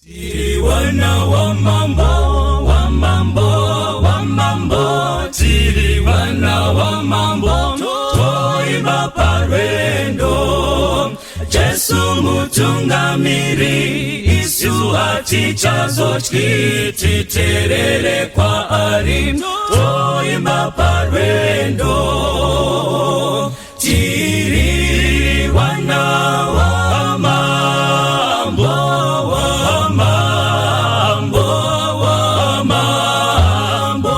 Tiri wana wa mambo, wa mambo, wa mambo, tiri wana wa mambo, toimba parwendo. Jesu mutungamiri, isu hatichazotyi, titerere kwaari, toimba parwendo. Tiri wana wa mambo, wa mambo, wa mambo,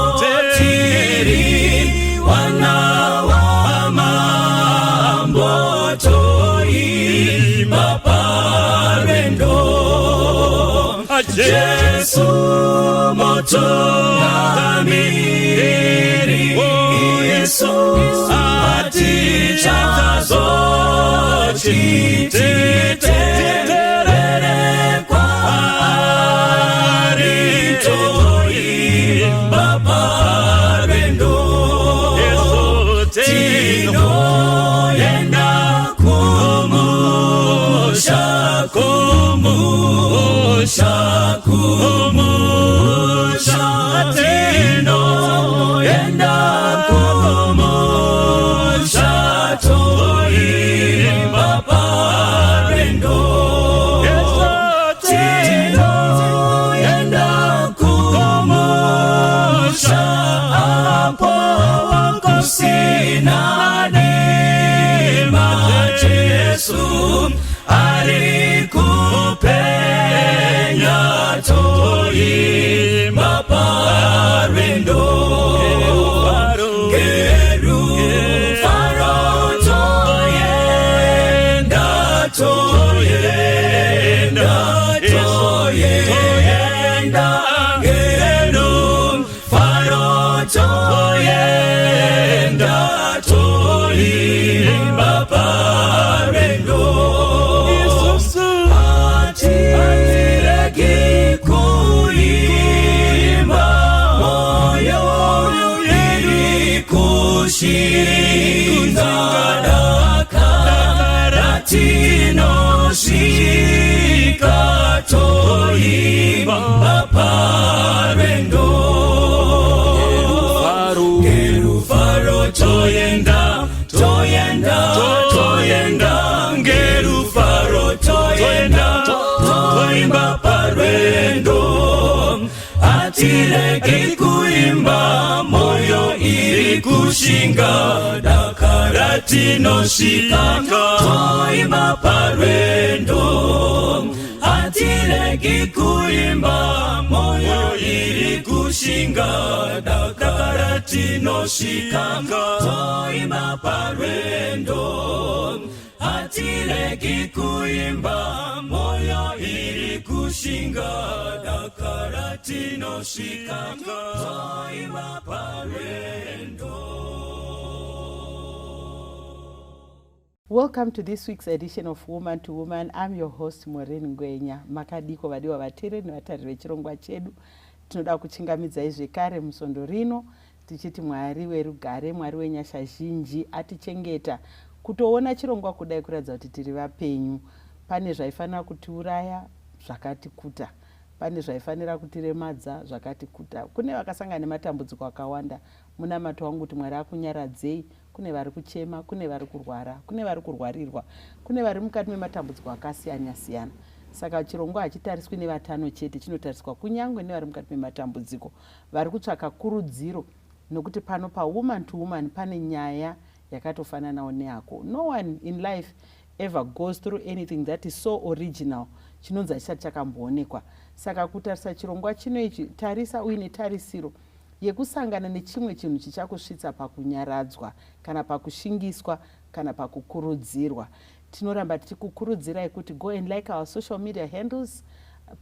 tiri wana wa mambo, toimba parwendo. Jesu mutungamiri, isu hatichazotyi, titerere kwaari, toimba parwendo. Tinoenda kumusha, kumusha, kumusha, tinoenda kumusha, toimba parwendo. Tinoenda kumusha, apo kusina dima, Jesu ari kupenya, toimba parwendo. Ngerufaro toyenda, toyenda, toyenda, ngerufaro toyenda, toimba parwendo. Hatiregi kuimba, moyo iri kushinga, dakara tinosvika, toimba parwendo. Ngerufaro toyenda, toyenda, toyenda, ngerufaro toyenda, toimba parwendo. Hatiregi kuimba, moyo iri kushinga, dakara tinosvika, toimba parwendo. Hatiregi kuimba, moyo iri kushinga, dakara tinosvika, toimba parwendo. Hatiregi kuimba, moyo iri kushinga, dakara tinosvika, toimba parwendo. Welcome to this week's edition of Woman to Woman. I'm your host, Maureen Ngwenya. Makadiko, vadiwa vateereri nevatariri vechirongwa chedu? Tinoda kuchingamidzai zvekare musondo rino tichiti Mwari werugare, Mwari wenyasha zhinji atichengeta. Kutoona chirongwa kudai kuratidza kuti tiri vapenyu. Pane zvaifanira kutiuraya zvakatikuta. Pane zvaifanira kutiremadza zvakatikuta. Kune vakasangana nematambudziko akawanda, munamato wangu kuti Mwari akunyaradzei. Kune vari kuchema, kune vari kurwara, kune vari kurwarirwa, kune vari mukati mematambudziko akasiyana siyana. Saka chirongwa hachitariswi nevatano chete, chinotariswa kunyange nevari mukati mematambudziko, vari kutsvaka kurudziro, nokuti pano paWoman to Woman pane nyaya yakatofananawo neyako. No one in life ever goes through anything that is so original, chinonzi hachisati chakamboonekwa. Saka kutarisa chirongwa chino ichi, tarisa uine tarisiro yekusangana nechimwe chinhu chichakusvitsa pakunyaradzwa kana pakushingiswa kana pakukurudzirwa. Tinoramba tichikukurudzirai kuti go and like our social media handles.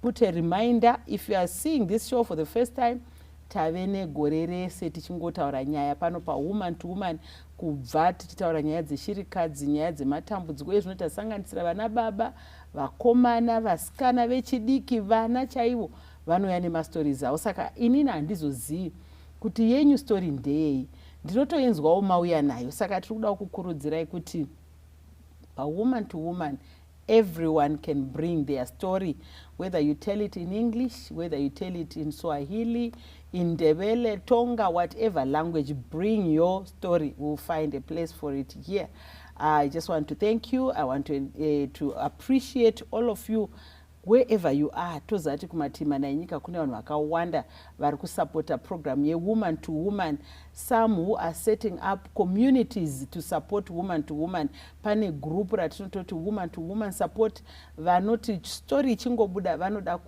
Put a reminder if you are seeing this show for the first time. Tave negore rese tichingotaura nyaya pano paWoman to Woman, kubva tichitaura nyaya dzeshirikadzi, nyaya dzematambudziko, uye zvino tasanganisira vana baba, vakomana, vasikana vechidiki, vana chaivo vanouya nemastories avo. Saka inini handizozivi kuti yenyu story ndeyei, ndinotoinzwawo mauya nayo. Saka tiri kuda kukurudzirai kuti paWoman to Woman Everyone can bring their story, whether you tell it in English, whether you tell it in Swahili, in Ndebele, Tonga, whatever language, bring your story. We'll find a place for it here. I just want to thank you. I want to appreciate all of you wherever you are. Tozati kumativi mana enyika kune vanhu vakawanda vari kusapota program yeWoman to Woman, some who are setting up communities to support Woman to Woman. Pane group ratinototi Woman to Woman Support. Vanoti story ichingobuda, vanoda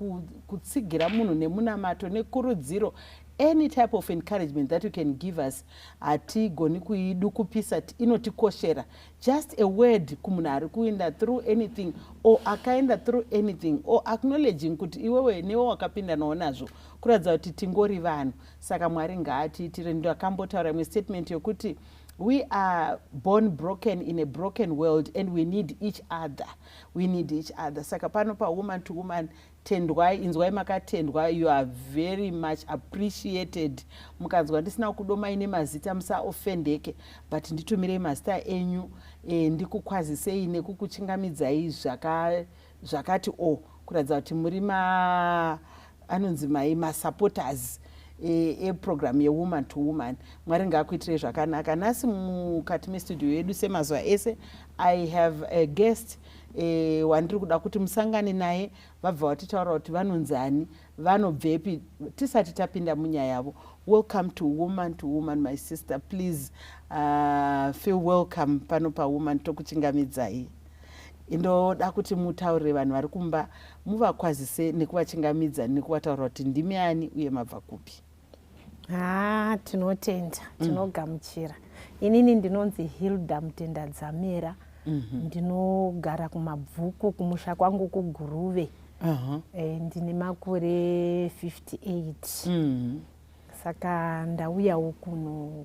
kutsigira munhu nemunamato nekurudziro. Any type of encouragement that you can give us, hatigoni kuidukupisa, inotikoshera. Just a word kumunhu ari kuenda through anything or akaenda through anything, or acknowledging kuti iwewe newe wakapindanawo nazvo, kuratidza kuti tingori vanhu. Saka Mwari ngaatiitire. Ndakambotaura imwe statement yokuti we are born broken in a broken world and we need each other, we need each other. Saka pano paWoman to Woman, tendwai, inzwai makatendwa. You are very much appreciated. Mukanzwa ndisina kudomai nemazita, musaofendeke, but nditumirei mazita enyu, ndikukwazisei nekukuchingamidzai zvakati o kuratidza kuti muri ma anonzi mai masupporters eprogram yeWoman to Woman. Mwari ngaakuitirei zvakanaka. Nhasi mukati mestudio yedu, semazuva ese, I have a guest wandiri kuda kuti musangane naye. Vabva vatitaura kuti vanonzani, vanobvepi, tisati tapinda munyaya yavo. Welcome to Woman to Woman, my sister. Please feel welcome pano paWoman. Tokuchingamidzai. Ndoda kuti mutaurire vanhu vari kumba, muvakwazise nekuvachingamidza nekuvataurira kuti ndimi ani uye mabva kupi. Ha, tinotenda, tinogamuchira. Inini ndinonzi Hilda Mutenda Dzamera. Ndinogara kuMabvuku, kumusha kwangu kuGuruve. Ndine makore 58. Saka ndauyawo kuno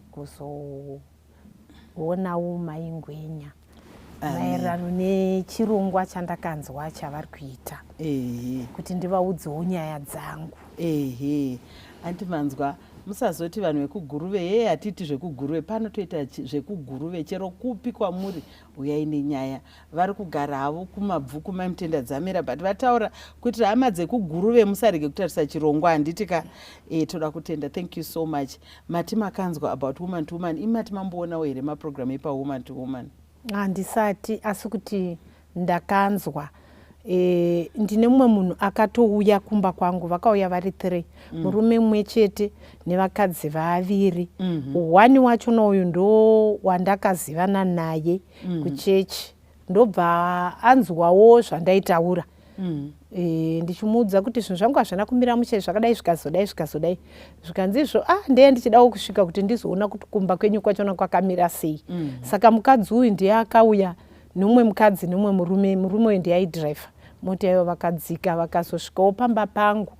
kuzoonawo Maingwenya maererano nechirongwa chandakanzwa chavari kuita, kuti ndivaudzewo nyaya dzangu. Ehe, andimanzwa. Musazoti vanhu vekuGuruve hee, hatiiti zvekuGuruve. Panotoita zvekuGuruve, chero kupi kwamuri, uyai nenyaya. Vari kugara havo kuMabvuku, Maimutenda Dzamera, but vataura kuitira hama dzekuGuruve, musarege kutarisa chirongwa, handiti ka? Toda kutenda. Thank you so much. Mati makanzwa about Woman to Woman. Imati mamboonawo here maprogramu epaWoman to Woman? Handisati, asi kuti ndakanzwa. Ndine mumwe munhu akatouya kumba kwangu. Vakauya vari three, murume mumwe chete nevakadzi vaviri. One wachona uyu ndo wandakazivana naye kuchechi, ndobva anzwawo zvandaitaura. Ndichimuudza kuti zvinhu zvangu hazvina kumira mushe, zvakadai, zvikazodai, zvikazodai, zvikanzi izvo, ah, ndeye ndichidawo kusvika kuti ndizoona kuti kumba kwenyu kwachona kwakamira sei. Saka mukadzi uyu ndiye akauya nomumwe mukadzi nomumwe murume. Murume uyu ndiye aidhiraivha mota ivo. Vakadzika, vakazosvikawo pamba pangu,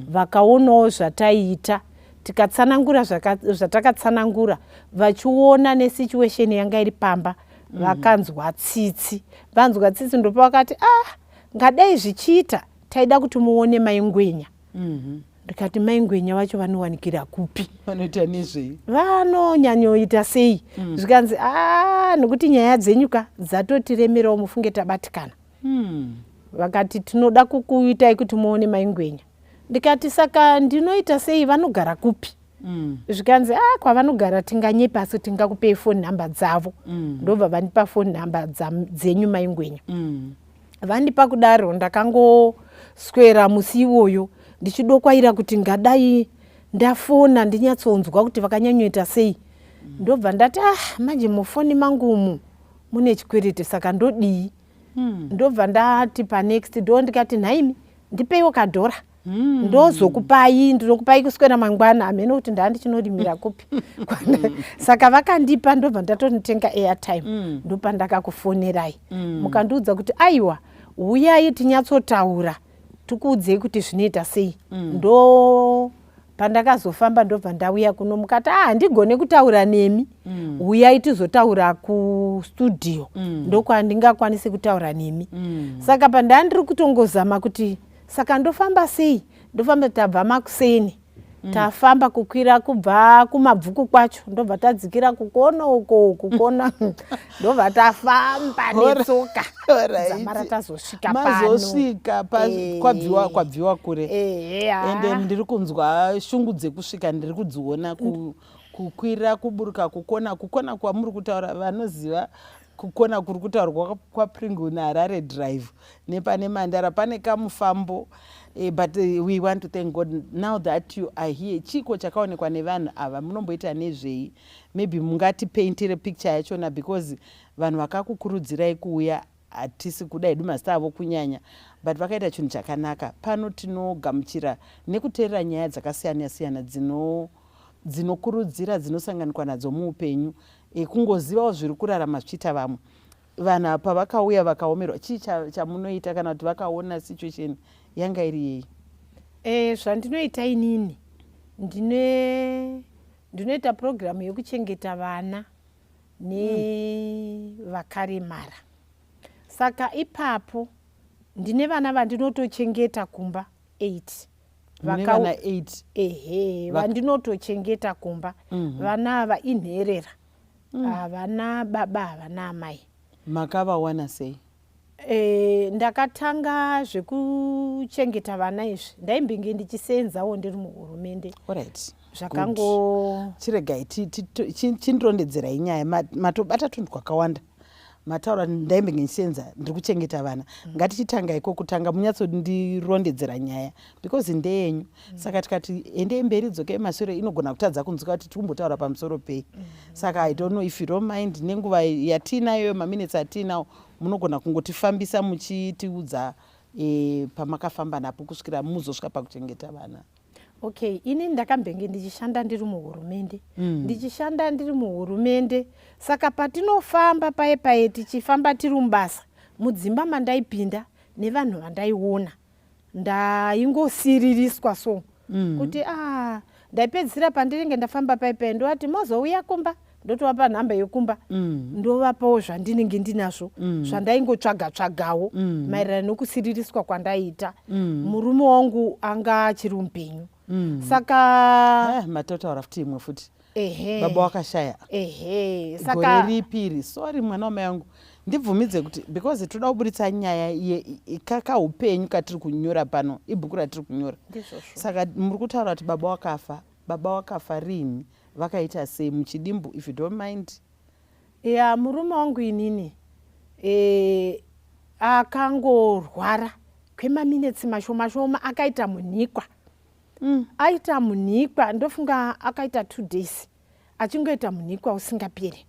vakaonawo zvataiita, tikatsanangura zvatakatsanangura, vachiona nesituation yanga iri pamba. Vakanzwa tsitsi. Vanzwa tsitsi, ndopavakati, "Ah, ngadai zvichiita, taida kuti muone Maingwenya." Ndikati, "Maingwenya vacho vanowanikira kupi?" Vanoita nezvei? Vanonyanyoita sei? Zvikanzi, "A, nokuti nyaya dzenyu ka dzatotiremerawo, mufunge tabatikana." Vakati, "Tinoda kukuitai kuti muone Maingwenya." Ndikati, "Saka ndinoita sei? Vanogara kupi?" Zvikanzi, "A, kwavanogara tinganyepa, asi tingakupei phone number dzavo." Ndobva vandipa phone number dzenyu Maingwenya. Vandipa kudaro, ndakangoswera musi iwoyo ndichidokwaira kuti ngadai ndafona ndinyatsonzwa kuti vakanyanyoita sei. Ndobva ndati, "Ah, manje mufoni mangu umu mune chikwereti, saka ndodii?" Ndobva ndati panext ndo ndikati, "Nhaimi, ndipeiwo kadhora, ndozokupai, ndinokupai kuswera mangwana." Hamene kuti ndaa ndichinorimira kupi. Saka vakandipa, ndobva ndatonotenga airtime. Ndopandakakufonerai, mukandiudza kuti, "Aiwa, uyai tinyatsotaura, tikuudzei kuti zvinoita sei." Ndo pandakazofamba, ndobva ndauya kuno. Mukati, "Ah, handigone kutaura nemi, uyai tizotaura kustudio, ndokwandingakwanisi kutaura nemi." Saka pandaa ndiri kutongozama kuti saka ndofamba sei, ndofamba. Tabva makuseni. Tafamba kukwira kubva kuMabvuku kwacho, ndobva tadzikira kukona uko kukona, ndobva tafamba netsoka dzamara tazosvika pano. Mazosvika kwabviwa, kwabviwa kure. Ende ndiri kunzwa shungu dzekusvika, ndiri kudziona, kukwira, kuburuka, kukona. Kukona kwamuri kutaura, vanoziva kukona kuri kutaurwa kwaPringle neHarare Drive nepane Mandara, pane kamufambo. But we want to thank God now that you are here. Chiko chakaonekwa nevanhu ava? Munomboita nezvei? Maybe mungatipaintire picture yachona, because vanhu vakakukurudzirai kuuya, hatisi kuda hedu mazita avo kunyanya, but vakaita chinhu chakanaka. Pano tinogamuchira nekuteerera nyaya dzakasiyana siyana dzinokurudzira, dzinosanganikwa nadzo muupenyu, kungozivawo zviri kurarama zvichiita vamwe vanhu. Apa vakauya vakaomerwa, chii chamunoita kana kuti vakaona situation yanga iri yei? Zvandinoita inini, ndinoita purogiramu yekuchengeta vana nevakaremara. Saka ipapo ndine vana vandinotochengeta kumba 8. Mune vana 8? Ehe, vandinotochengeta kumba. Vana ava inherera, havana baba, havana amai. Makavawana sei? Ndakatanga zvekuchengeta vana izvi, ndaimbenge ndichisenzawo ndiri muhurumende. Zvakango Chiregai, chindirondedzerai nyaya. Matobata tunhu twakawanda. Mataura ndaimbenge ndichisenza, ndiri kuchengeta vana. Ngatichitanga iko kutanga, munyatsondirondedzera nyaya because ndeyenyu. Saka tikati endei mberi, dzokei mashure, inogona kutadza kunzwika kuti tikumbotaura pamusoro pei. Saka I don't know if you don't mind, nenguva yatiinayo, maminutes atiinawo, munogona kungotifambisa muchitiudza pamakafamba napo kusvikira muzosvika pakuchengeta vana. Okay, ini ndakambenge ndichishanda ndiri muhurumende. Ndichishanda ndiri muhurumende, saka patinofamba paye paye, tichifamba tiri mubasa, mudzimba mandaipinda nevanhu vandaiona, ndaingosiririswa so kuti a ndaipedzisira pandinenge ndafamba pai pai, ndovati mozouya kumba, ndotovapa nhamba yekumba, ndovapawo zvandinenge ndinazvo, zvandaingotsvaga tsvagawo maererano nokusiririswa kwandaiita. Murume wangu anga achiri mupenyu, saka Ah, matotaura futi imwe futi. Baba wakashaya Ehe. gore Saka ripi iri? Sorry, mwana wamai wangu, ndibvumidze kuti because toda kuburitsa nyaya kaupenyu katiri kunyora pano, ibhuku ratiri kunyora. Ndizvozvo. Saka muri kutaura kuti baba wakafa. Baba wakafa rini? Vakaita sei? Muchidimbu, if you don't mind. Ya, murume wangu inini akangorwara kwemaminetsi mashoma shoma, akaita munhikwa. Aita munhikwa, ndofunga akaita 2 days achingoita munhikwa usingaperi.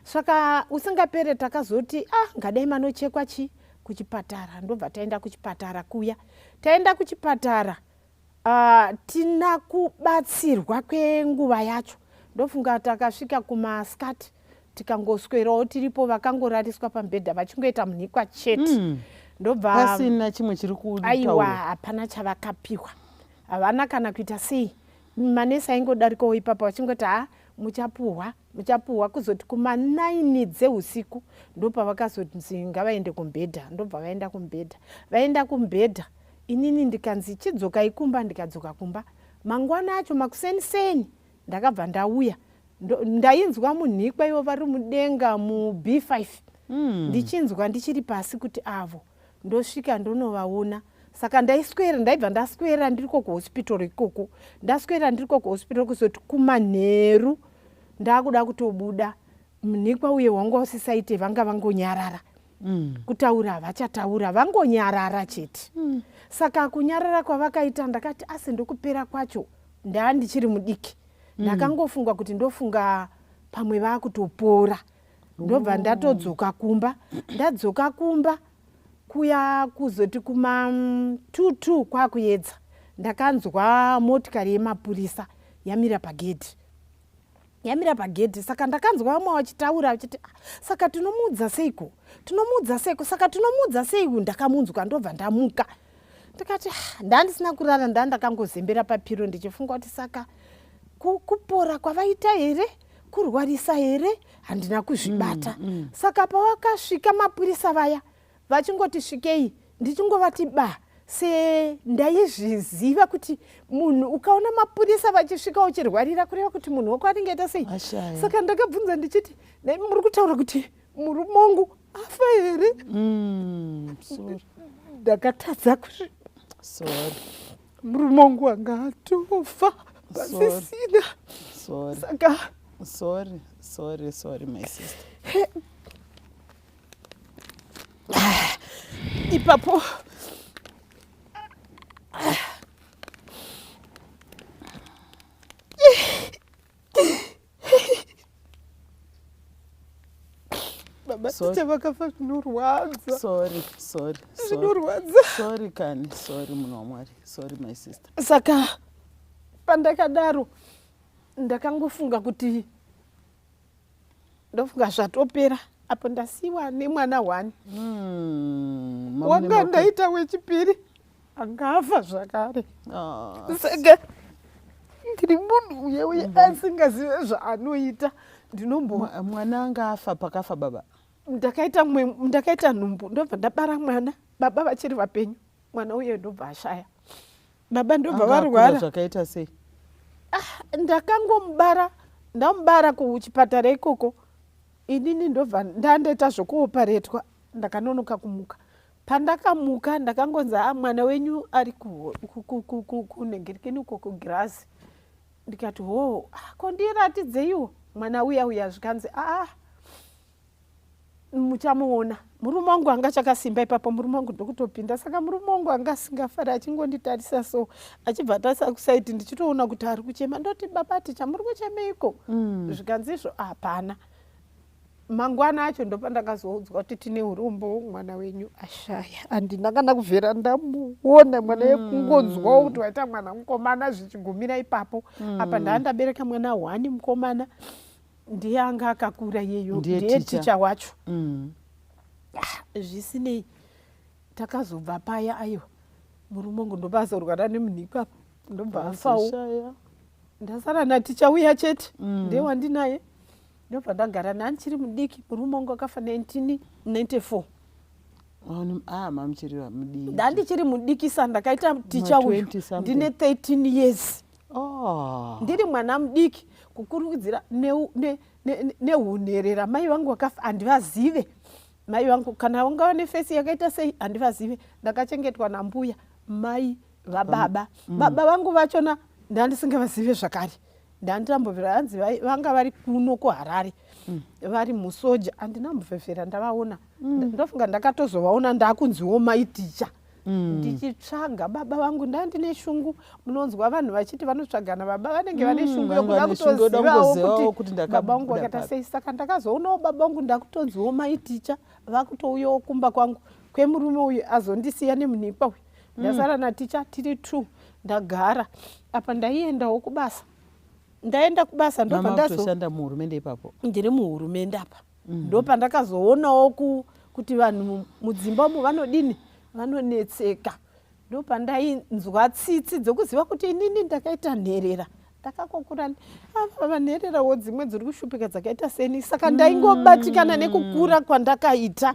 Saka usingapere, takazoti ah, ngadai manochekwa chi kuchipatara. Ndobva taenda kuchipatara kuya. Taenda kuchipatara, tina kubatsirwa kwenguva yacho. Ndofunga takasvika kumaskati, tikangoswerawo tiripo, vakangorariswa pamubhedha vachingoita munhikwa chete. Ndobva Pasina chimwe chiri Aiwa, kutaurwa? hapana chavakapiwa, havana kana kuita sei. Manesi aingodarikawo ipapo vachingoti, "Ha, muchapuhwa, muchapuhwa." Kuzoti kuma9 dzeusiku ndopavakazonzi ngavaende kumubhedha. Ndobva vaenda kumubhedha. Vaenda kumubhedha, inini ndikanzi chidzokai kumba. Ndikadzoka kumba mangwana acho makuseniseni, ndakabva ndauya. Ndainzwa munhikwa ivo vari mudenga muB5, ndichinzwa ndichiri pasi kuti avo. Ndosvika ndonovaona. Saka ndaiswera, ndaibva ndaswera ndiriko kuhospital ikoko. Ndaswera ndiriko kuhospital kuzoti kumanheru ndakuda kutobuda, munhikwa uye wanga usisaite, vanga vangonyarara. Kutaura havachataura, vangonyarara chete. Saka kunyarara kwavakaita, ndakati asi ndokupera kwacho. Ndaa ndichiri mudiki, ndakangofunga kuti ndofunga pamwe vaakutopora. Ndobva ndatodzoka kumba. Ndadzoka kumba kuya, kuzoti kuma 22 kwakuedza, ndakanzwa motikari yemapurisa yamira pagedhi, yamira pagedhi. Saka ndakanzwa vamwe vachitaura vachiti, "Ah, saka tinomuudza seiko? Tinomuudza seiko? Saka tinomuudza sei?" Ndakamunzwa, ndobva ndamuka. Ndikati, "Ah, ndandisina kurara, ndaa ndakangozembera papiro ndichifunga kuti saka kupora kwavaita here, kurwarisa here?" Handina kuzvibata. Saka pavakasvika mapurisa vaya, vachingoti svikei, ndichingovati ba. Sendaizviziva kuti munhu ukaona mapurisa vachisvika uchirwarira, kureva kuti munhu wako anenge aita sei. Ashaya. Saka ndakabvunza ndichiti, "Nai muri kutaura kuti murume wangu afa here?" Sorry. Ndakatadza kuzvi Sorry. Murume wangu anga atofa, pasisina. Sorry. Saka Sorry, sorry, sorry, my sister. Ipapo baba Sorry. Ticha vakafa zvinorwadza. Sorry, sorry, sorry. Zvinorwadza. Sorry kani, sorry munhu waMwari. Sorry, my sister. Saka pandakadaro ndakangofunga kuti ndofunga zvatopera apo ndasiyiwa nemwana one. Wanga ndaita wechipiri angafa zvakare. Ah, saka ndiri munhu uye uye asingazive zvaanoita, ndinombo Mwana anga afa pakafa baba? Ndakaita nhumbu, ndobva ndabara mwana baba vachiri vapenyu. Mwana uye ndobva ashaya, baba ndobva Anga akura varwara. Zvakaita sei? Ndakangomubara, ndamubara kuchipatara ikoko, inini ndobva ndandaita zvokuoparetwa. Ndakanonoka kumuka. Pandakamuka ndakangonzi, "A, mwana wenyu ari kunhengerekeni uko kugirazi." Ndikati, "Ho, ah, ko ndiratidzeiwo mwana uya uya." Zvikanzi, "Aa, muchamuona." Murume wangu anga chakasimba ipapo. Murume wangu ndokutopinda. Saka murume wangu anga asingafari, achingonditarisa so, achibva atarisa kusaiti, ndichitoona kuti ari kuchema. Ndoti, "Baba Ticha, muri kuchemeiko?" Zvikanzi izvo, "Hapana." Mangwana acho ndopandakazoudzwa kuti, "Tine urombo, mwana wenyu ashaya." Handina kana kubvera ndamuona mwana, yekungonzwawo kuti waita mwana mukomana, zvichigumira ipapo. Apa ndaa ndabereka mwana one mukomana, ndiye anga akakura iyeyo. Ndiye ndiye ticha. Ticha wacho. Zvisinei, takazobva paya, aiwa, murume wangu ndobazorwara nemunhiko apa, ndobva afawo. Azishaya. Ndasara naticha uya chete. Ndiye wandinaye, ndobva ndagara nandichiri mudiki. Murume wangu akafa 1994. Ah, mamuchiri mudiki. Ndandichiri mudikisa. Ndakaita ticha uyu 20 something. ndine 13 years. Oh. Ndiri mwana mudiki, kukurudzira nehunherera. Mai vangu vakafa, handivazive mai vangu, kana vangava nefesi yakaita sei, handivazive. Ndakachengetwa nambuya, mai vababa. Baba vangu vachona ndandisingavazive zvakare. Ndandambobvira hanzi vanga vari kuno kuHarare, vari musoja, handinambobvevhera ndavaona. Ndofunga ndakatozovaona ndakunziwo mai Ticha. Ndichitsvaga baba vangu, ndandine shungu. Munonzwa vanhu vachiti vanotsvagana baba, vanenge vane shungu vanenge yokuda vane shungu yokuda kutozivawo kungozivawo kuti kuti baba vangu ndakabuda vakaita papi. sei. Saka ndakazoonawo baba vangu ndakutonziwo mai Ticha, vakutouyawo kumba kwangu kwemurume uyu azondisiya nemunikwa uyu. Ndasara naticha tiri two. Ndagara apa, ndaiendawo kubasa. Ndaenda kubasa, ndobva Mama ndazo kutoshanda muhurumende ipapo? Ndiri muhurumende apa. Ndopandakazoonawo kuti vanhu mudzimba umu vanodini, vanonetseka. Ndopandainzwa tsitsi dzokuziva kuti inini ndakaita nherera, ndakakokura ava vanhererawo, dzimwe dziri kushupika dzakaita seni. Saka ndaingobatikana nekukura kwandakaita.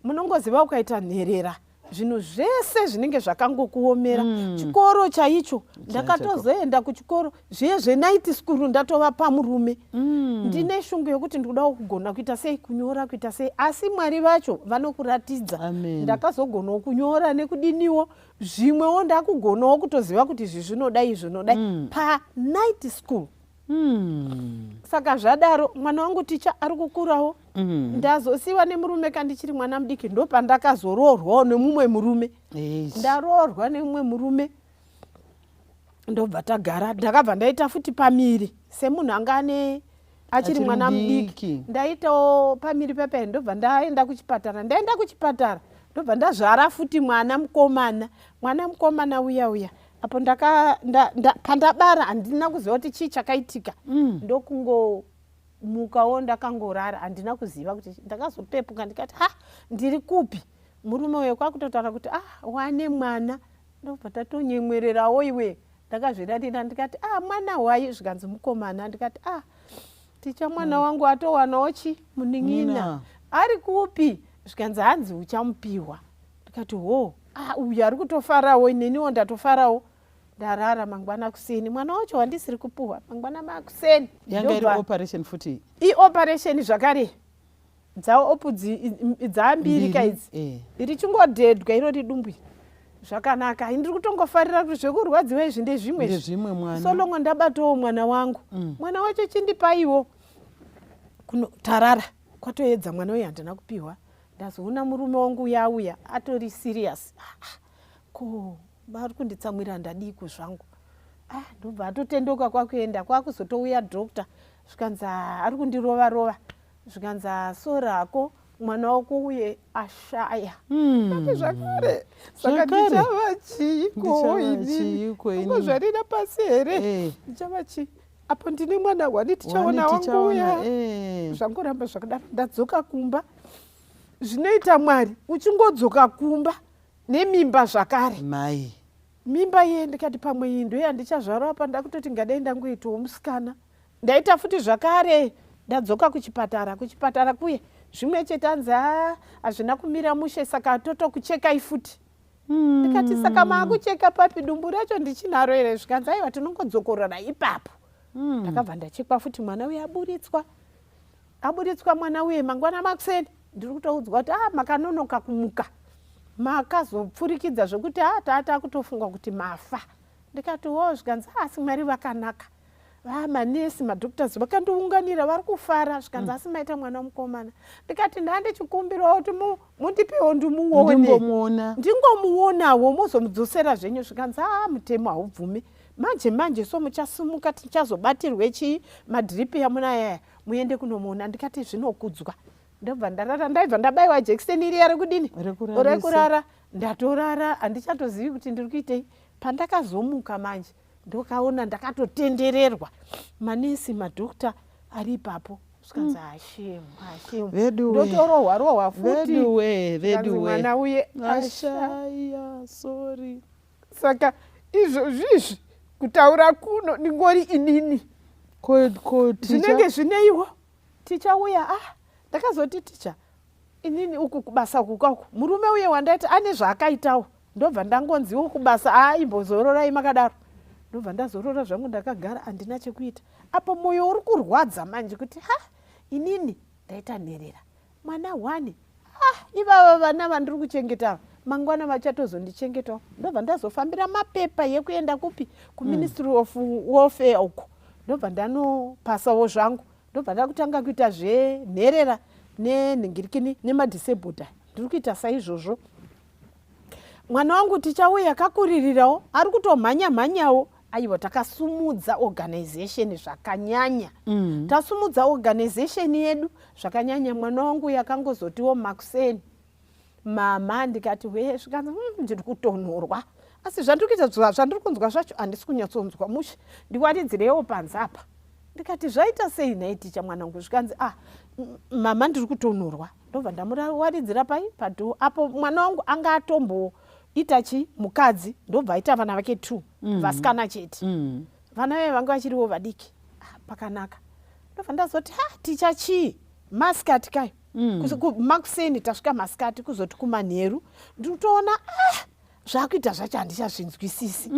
Munongoziva ukaita nherera, zvinhu zvese zvinenge zvakangokuomera. Chikoro chaicho, ndakatozoenda kuchikoro zviye zvenight school ndatova pamurume. Ndine shungu yokuti ndikudawo kugona kuita sei, kunyora, kuita sei, asi Mwari vacho vanokuratidza. Amen. Ndakazogonawo kunyora nekudiniwo zvimwewo, ndakugonawo kutoziva kuti izvi zvinodai, zvinodai panight school. Saka zvadaro, mwana wangu Ticha ari kukurawo. Ndazosiyiwa nemurume kandichiri mwana mudiki. Ndopandakazoroorwawo nemumwe murume. Eish. Ndaroorwa nemumwe murume, ndobva tagara. Ndakabva ndaita futi pamiri semunhu anga ane achiri Achiri mwana mudiki. mudiki. Ndaitawo pamiri pepe, ndobva ndaenda kuchipatara. Ndaenda kuchipatara, ndobva ndazvara futi mwana mukomana. Mwana mukomana uya uya, apo ndaka nda, nda, pandabara handina kuziva kuti chii chakaitika. Ndokungomukawo, ndakangorara, handina kuziva kuti ndakazopepuka. Ndikati, "Ha, ndiri kupi?" Murume uyo kwakutotaura kuti, "Ah, wane mwana." Ndobva tatonyemwererawo iwe. Ndakazvirarira, ndikati, "Ah, mwana wai?" Zvikanzi, "Mukomana." Ndikati, "Ah, Ticha, mwana wangu atowanawo chi munin'ina." Nina. "Ari kupi?" Zvikanzi, "Hanzi uchamupiwa." Ndikati, "Ho." Ah, uyu ari kutofarawo, neniwo ndatofarawo. Ndarara, mangwana kuseni mwana wacho wandisiri kupuhwa, mangwana makuseni. Yanga iri operation futi? Ioperation zvakare, dzaopudzi dzaambiri kaidzi richingodhedhwa iro ridumbu zvakanaka. Ndiri kutongofarira kuti zvekurwadziwa izvi ndezvimwe. Ndezvimwe mwana. So long ndabatawo mwana wangu. Mwana wacho chindipaiwo kuno. Tarara, kwatoedza, mwana uyu handina kupiwa. Ndazoona murume wangu uya auya atori serious. Ah, ah, ko vari kunditsamwira, ndadiko zvangu? Ah, ndobva atotendoka kwakuenda, kwakuzotouya doctor, zvikanzi, "Ah, ari kundirova rova." Zvikanzi, "Sorry hako, mwana wako uye ashaya." Ndati, "Zvakare? Saka Zvakare? ndichava chiiko Ndichava inini? chiiko inini? Ungozvarira pasi here? Ndichava chii apo ndine mwana wani? Tichaona Wani wangu uya." tichaona, Zvangoramba zvakadaro. Ndadzoka kumba, zvinoita Mwari, uchingodzoka kumba nemimba zvakare. Mai. Mimba iye, ndikati pamwe iyi ndo yandichazvara apa. Ndakutoti ngadai ndangoitawo musikana. Ndaita futi zvakare, ndadzoka kuchipatara. Kuchipatara kuye zvimwe chete, anzi, "A, hazvina kumira mushe, saka totokuchekai futi." Ndikati, "Saka maakucheka papi? Dumbu racho ndichinaro here?" Zvikanzi, "Aiwa, tinongodzokorora ipapo." Ndakabva ndachekwa futi, mwana uye aburitswa. Aburitswa mwana uye, mangwana makuseni ndiri kutoudzwa kuti, "A, makanonoka kumuka, makazopfurikidza zvokuti a taata kutofunga kuti mafa." Ndikati, "Wo." Zvikanzi, "Asi Mwari vakanaka, vamanesi, madoctors vakandiunganira, vari kufara." Zvikanzi, "Asi maita mwana mukomana." Ndikati, "Ndandichikumbirawo kuti mundipewo ndimuone." Ndimbomuona. Ndingomuonawo, mozomudzosera zvenyu. Zvikanzi, "A, mutemo haubvumi manje manje, so muchasimuka, tichazobatirwe chii, madrip yamunayaya, muende kunomuona." Ndikati, "Zvinokudzwa." Ndobva ndarara, ndaibva ndabayiwa jekiseni iriya rekudini? Rekurarisa. Rekurara. Ndatorara, handichatozivi kuti ndiri kuitei. Pandakazomuka manje, ndokaona ndakatotendererwa, manesi, madoctor ari ipapo. Zvikanzi, "Ashemu, ashemu." Veduwe. Ndotorohwa rohwa futi. Veduwe. Zvikanzi, Veduwe. "Mwana uye ashaya." Ashaya, sorry. Saka izvozvizvi kutaura kuno ndingori inini. Ko ticha? Zvinenge zvineiwo tichauya. Ah, ndakazoti, "Ticha, inini uku kubasa uku kauku, murume uye wandaiti ane zvaakaitawo." Ndobva ndangonziwo kubasa, "A, imbozororai makadaro." Ndobva ndazorora zvangu, ndakagara, handina chekuita. Apo mwoyo uri kurwadza manje kuti, ha, inini ndaita nherera, mwana one. Ah, ivava vana vandiri kuchengeta ava, mangwana vachatozondichengetawo. Ndobva ndazofambira mapepa yekuenda kupi? KuMinistry of Welfare uko. Ndobva ndanopasawo zvangu, ndobva ndakutanga kuita zvenherera nenhingirikini nemadisabled. Ndiri kuita saizvozvo. Mwana wangu tichauya kakuririrawo, ari kutomhanya mhanyawo. Aiwa, takasumudza organization zvakanyanya. Tasumudza organization yedu zvakanyanya, mwana wangu yakangozotiwo makuseni, "Mama." Ndikati, "We." Zvikanzi, ndiri kutonhorwa, asi zvandiri kuita, zvandiri kunzwa zvacho handisi kunyatsonzwa mushe, ndiwaridzirewo panze apa." Ndikati, "Zvaita sei nhai Ticha mwanangu?" Zvikanzi, "Ah, mama, ndiri kutonhorwa." Ndobva ndamuwaridzira pai padoor apo. Mwana wangu anga atomboita chi mukadzi, ndobva aita vana vake two, vasikana chete. Vana vaye vanga vachiriwo vadiki. Ah, pakanaka. Ndobva ndazoti, "Ha, Ticha, chii?" Masikati kayo, makuseni, tasvika masikati, kuzoti kumanheru ndikutoona, ah, zvakuita zvacho handichazvinzwisisi.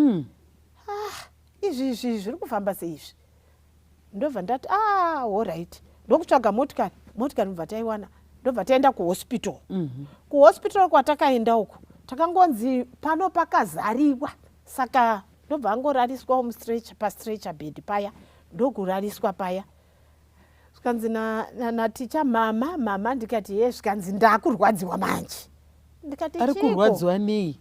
Ah, izvi izvi zviri kufamba seizvi. Ndobva ndati, "Ah, alright." Ndokutsvaga motikari. Motikari ndobva taiwana, ndobva taenda kuhospital. Kuhospital kwatakaenda uku, takangonzi pano pakazariwa, saka ndobva angorariswawo mustretcher, pastretcher bed paya, ndokurariswa paya. Zvikanzi naticha, "Mama, mama." Ndikati, "Ye." Zvikanzi, "Ndakurwadziwa manje." Ndikati, Ari "Chiiko?" kurwadziwa nei?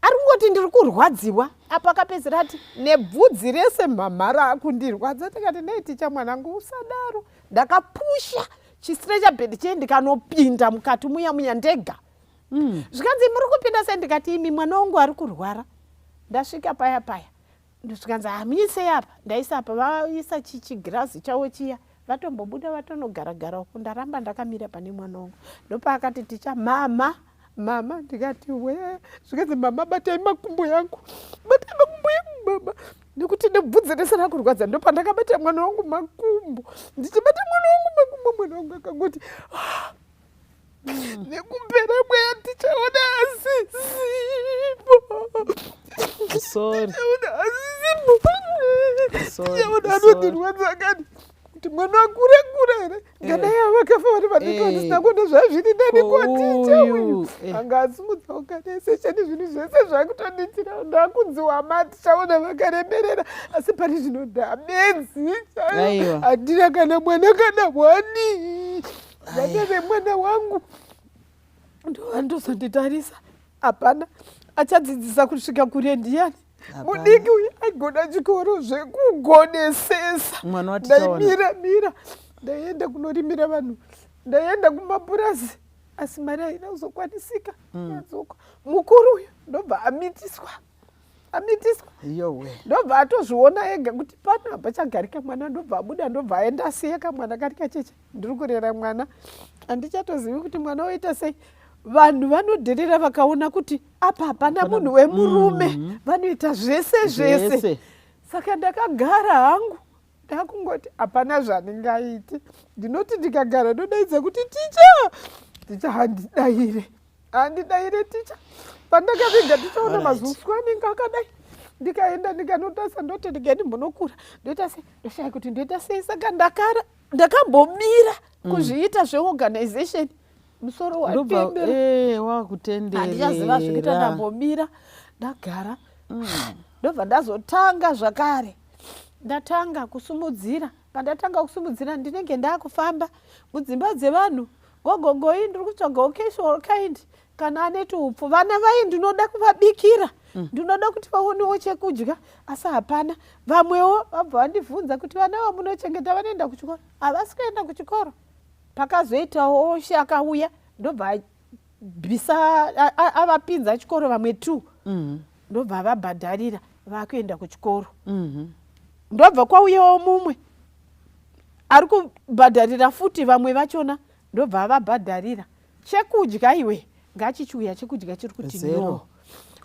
Ari kungoti, "Ndiri kurwadziwa." Apo akapedzera ati, "Nebvudzi rese, mhamha, raakundirwadza." Tikati, "Nei, Ticha mwanangu, usadaro." Ndakapusha chistretcher bed chee, ndikanopinda mukati muya muya ndega. Zvikanzi, "Muri kupinda sei?" Ndikati, "Imi, mwana wangu ari kurwara." Ndasvika paya paya, zvikanzi, "Hamuisei apa." Ndaisa apa, vaisa chigirazi chavo chiya, vatombobuda, vatonogaragara uko. Ndaramba ndakamira pane mwana wangu. Ndopaakati, "Ticha, mama, mama." Ndikati, "We." Zvikanzi, "Mama, batai makumbo yangu, batai makumbo yangu, mama, nekuti nebvudzi rese rakurwadza." Ndopandakabata mwana wangu makumbo. Ndichibata mwana wangu makumbo, mwana wangu akangoti, "Ah." Nekupera mweya tichaona asisipo. Sorry. Tichaona asisipo. Sorry, Tichaona sorry. anondirwadza kani kuti mwana akura kura here ngadai avakafa vari vadiki vandisina kuona zvazviri nani kwaticha uyu Uyu, eh. anga asimudza organisation zvinhu zvese zvakutondiitira ndakunzi wama tichaona vakaremerera asi pari zvino ndamenzi Aiwa. handina kana mwana kana wani vana vemwana wangu ndovanotozonditarisa hapana achadzidzisa kusvika kure ndiyani Hapana. Mudiki uyu aigona chikoro zvekugonesesa. Mwana watichaona. Ndaimira mira, ndaienda kunorimira vanhu, ndaienda kumapurazi asi mari haina kuzokwanisika yadzoka. Mukuru uyu ndobva amitiswa, amitiswa Yowe. ndobva atozviona ega kuti pano hapachagarika mwana, ndobva abuda, ndobva aenda asiya kamwana kari kacheche. Ndiri kurera mwana, handichatozivi kuti mwana oita sei. Vanhu vanodherera vakaona kuti apa hapana munhu wemurume, vanoita zvese zvese. Zvese. Saka ndakagara hangu ndakungoti hapana zvandingaite. Ndinoti ndikagara ndodaidza kuti ticha, ticha handidaire, handidaire ticha. Pandakaviga tichaona mazuswa anenge akadai, ndikaenda ndikanotasa ndoti ndikaeni mbonokura ndoita sei, ndoshaya kuti ndoita sei. Saka ndakara ndakambomira kuzviita zveorganization, musoro Ndobva watembera, eh, wakutenderera. handichaziva zvekuita, ndambomira ndagara, ndobva ndazotanga zvakare. Ndatanga kusumudzira, pandatanga kusumudzira ndinenge ndakufamba mudzimba dzevanhu, gogogoi ndiri kutsvagawo cash or kind kana ane tuupfu, vana vai ndinoda kuvabikira, ndinoda kuti vaonewo chekudya, asi hapana. Vamwewo vabva vandibvunza kuti vana vamunochengeta vanoenda kuchikoro? Havasi kuenda kuchikoro. Pakazoitawo oshe akauya ndobva abvisa avapinza chikoro vamwe two, ndobva avabhadharira vakuenda kuchikoro. Ndobva kwauyawo mumwe ari kubhadharira futi vamwe vachona, ndobva avabhadharira. Chekudya iwe ngachichiuya, chekudya chiri kuti Zero. No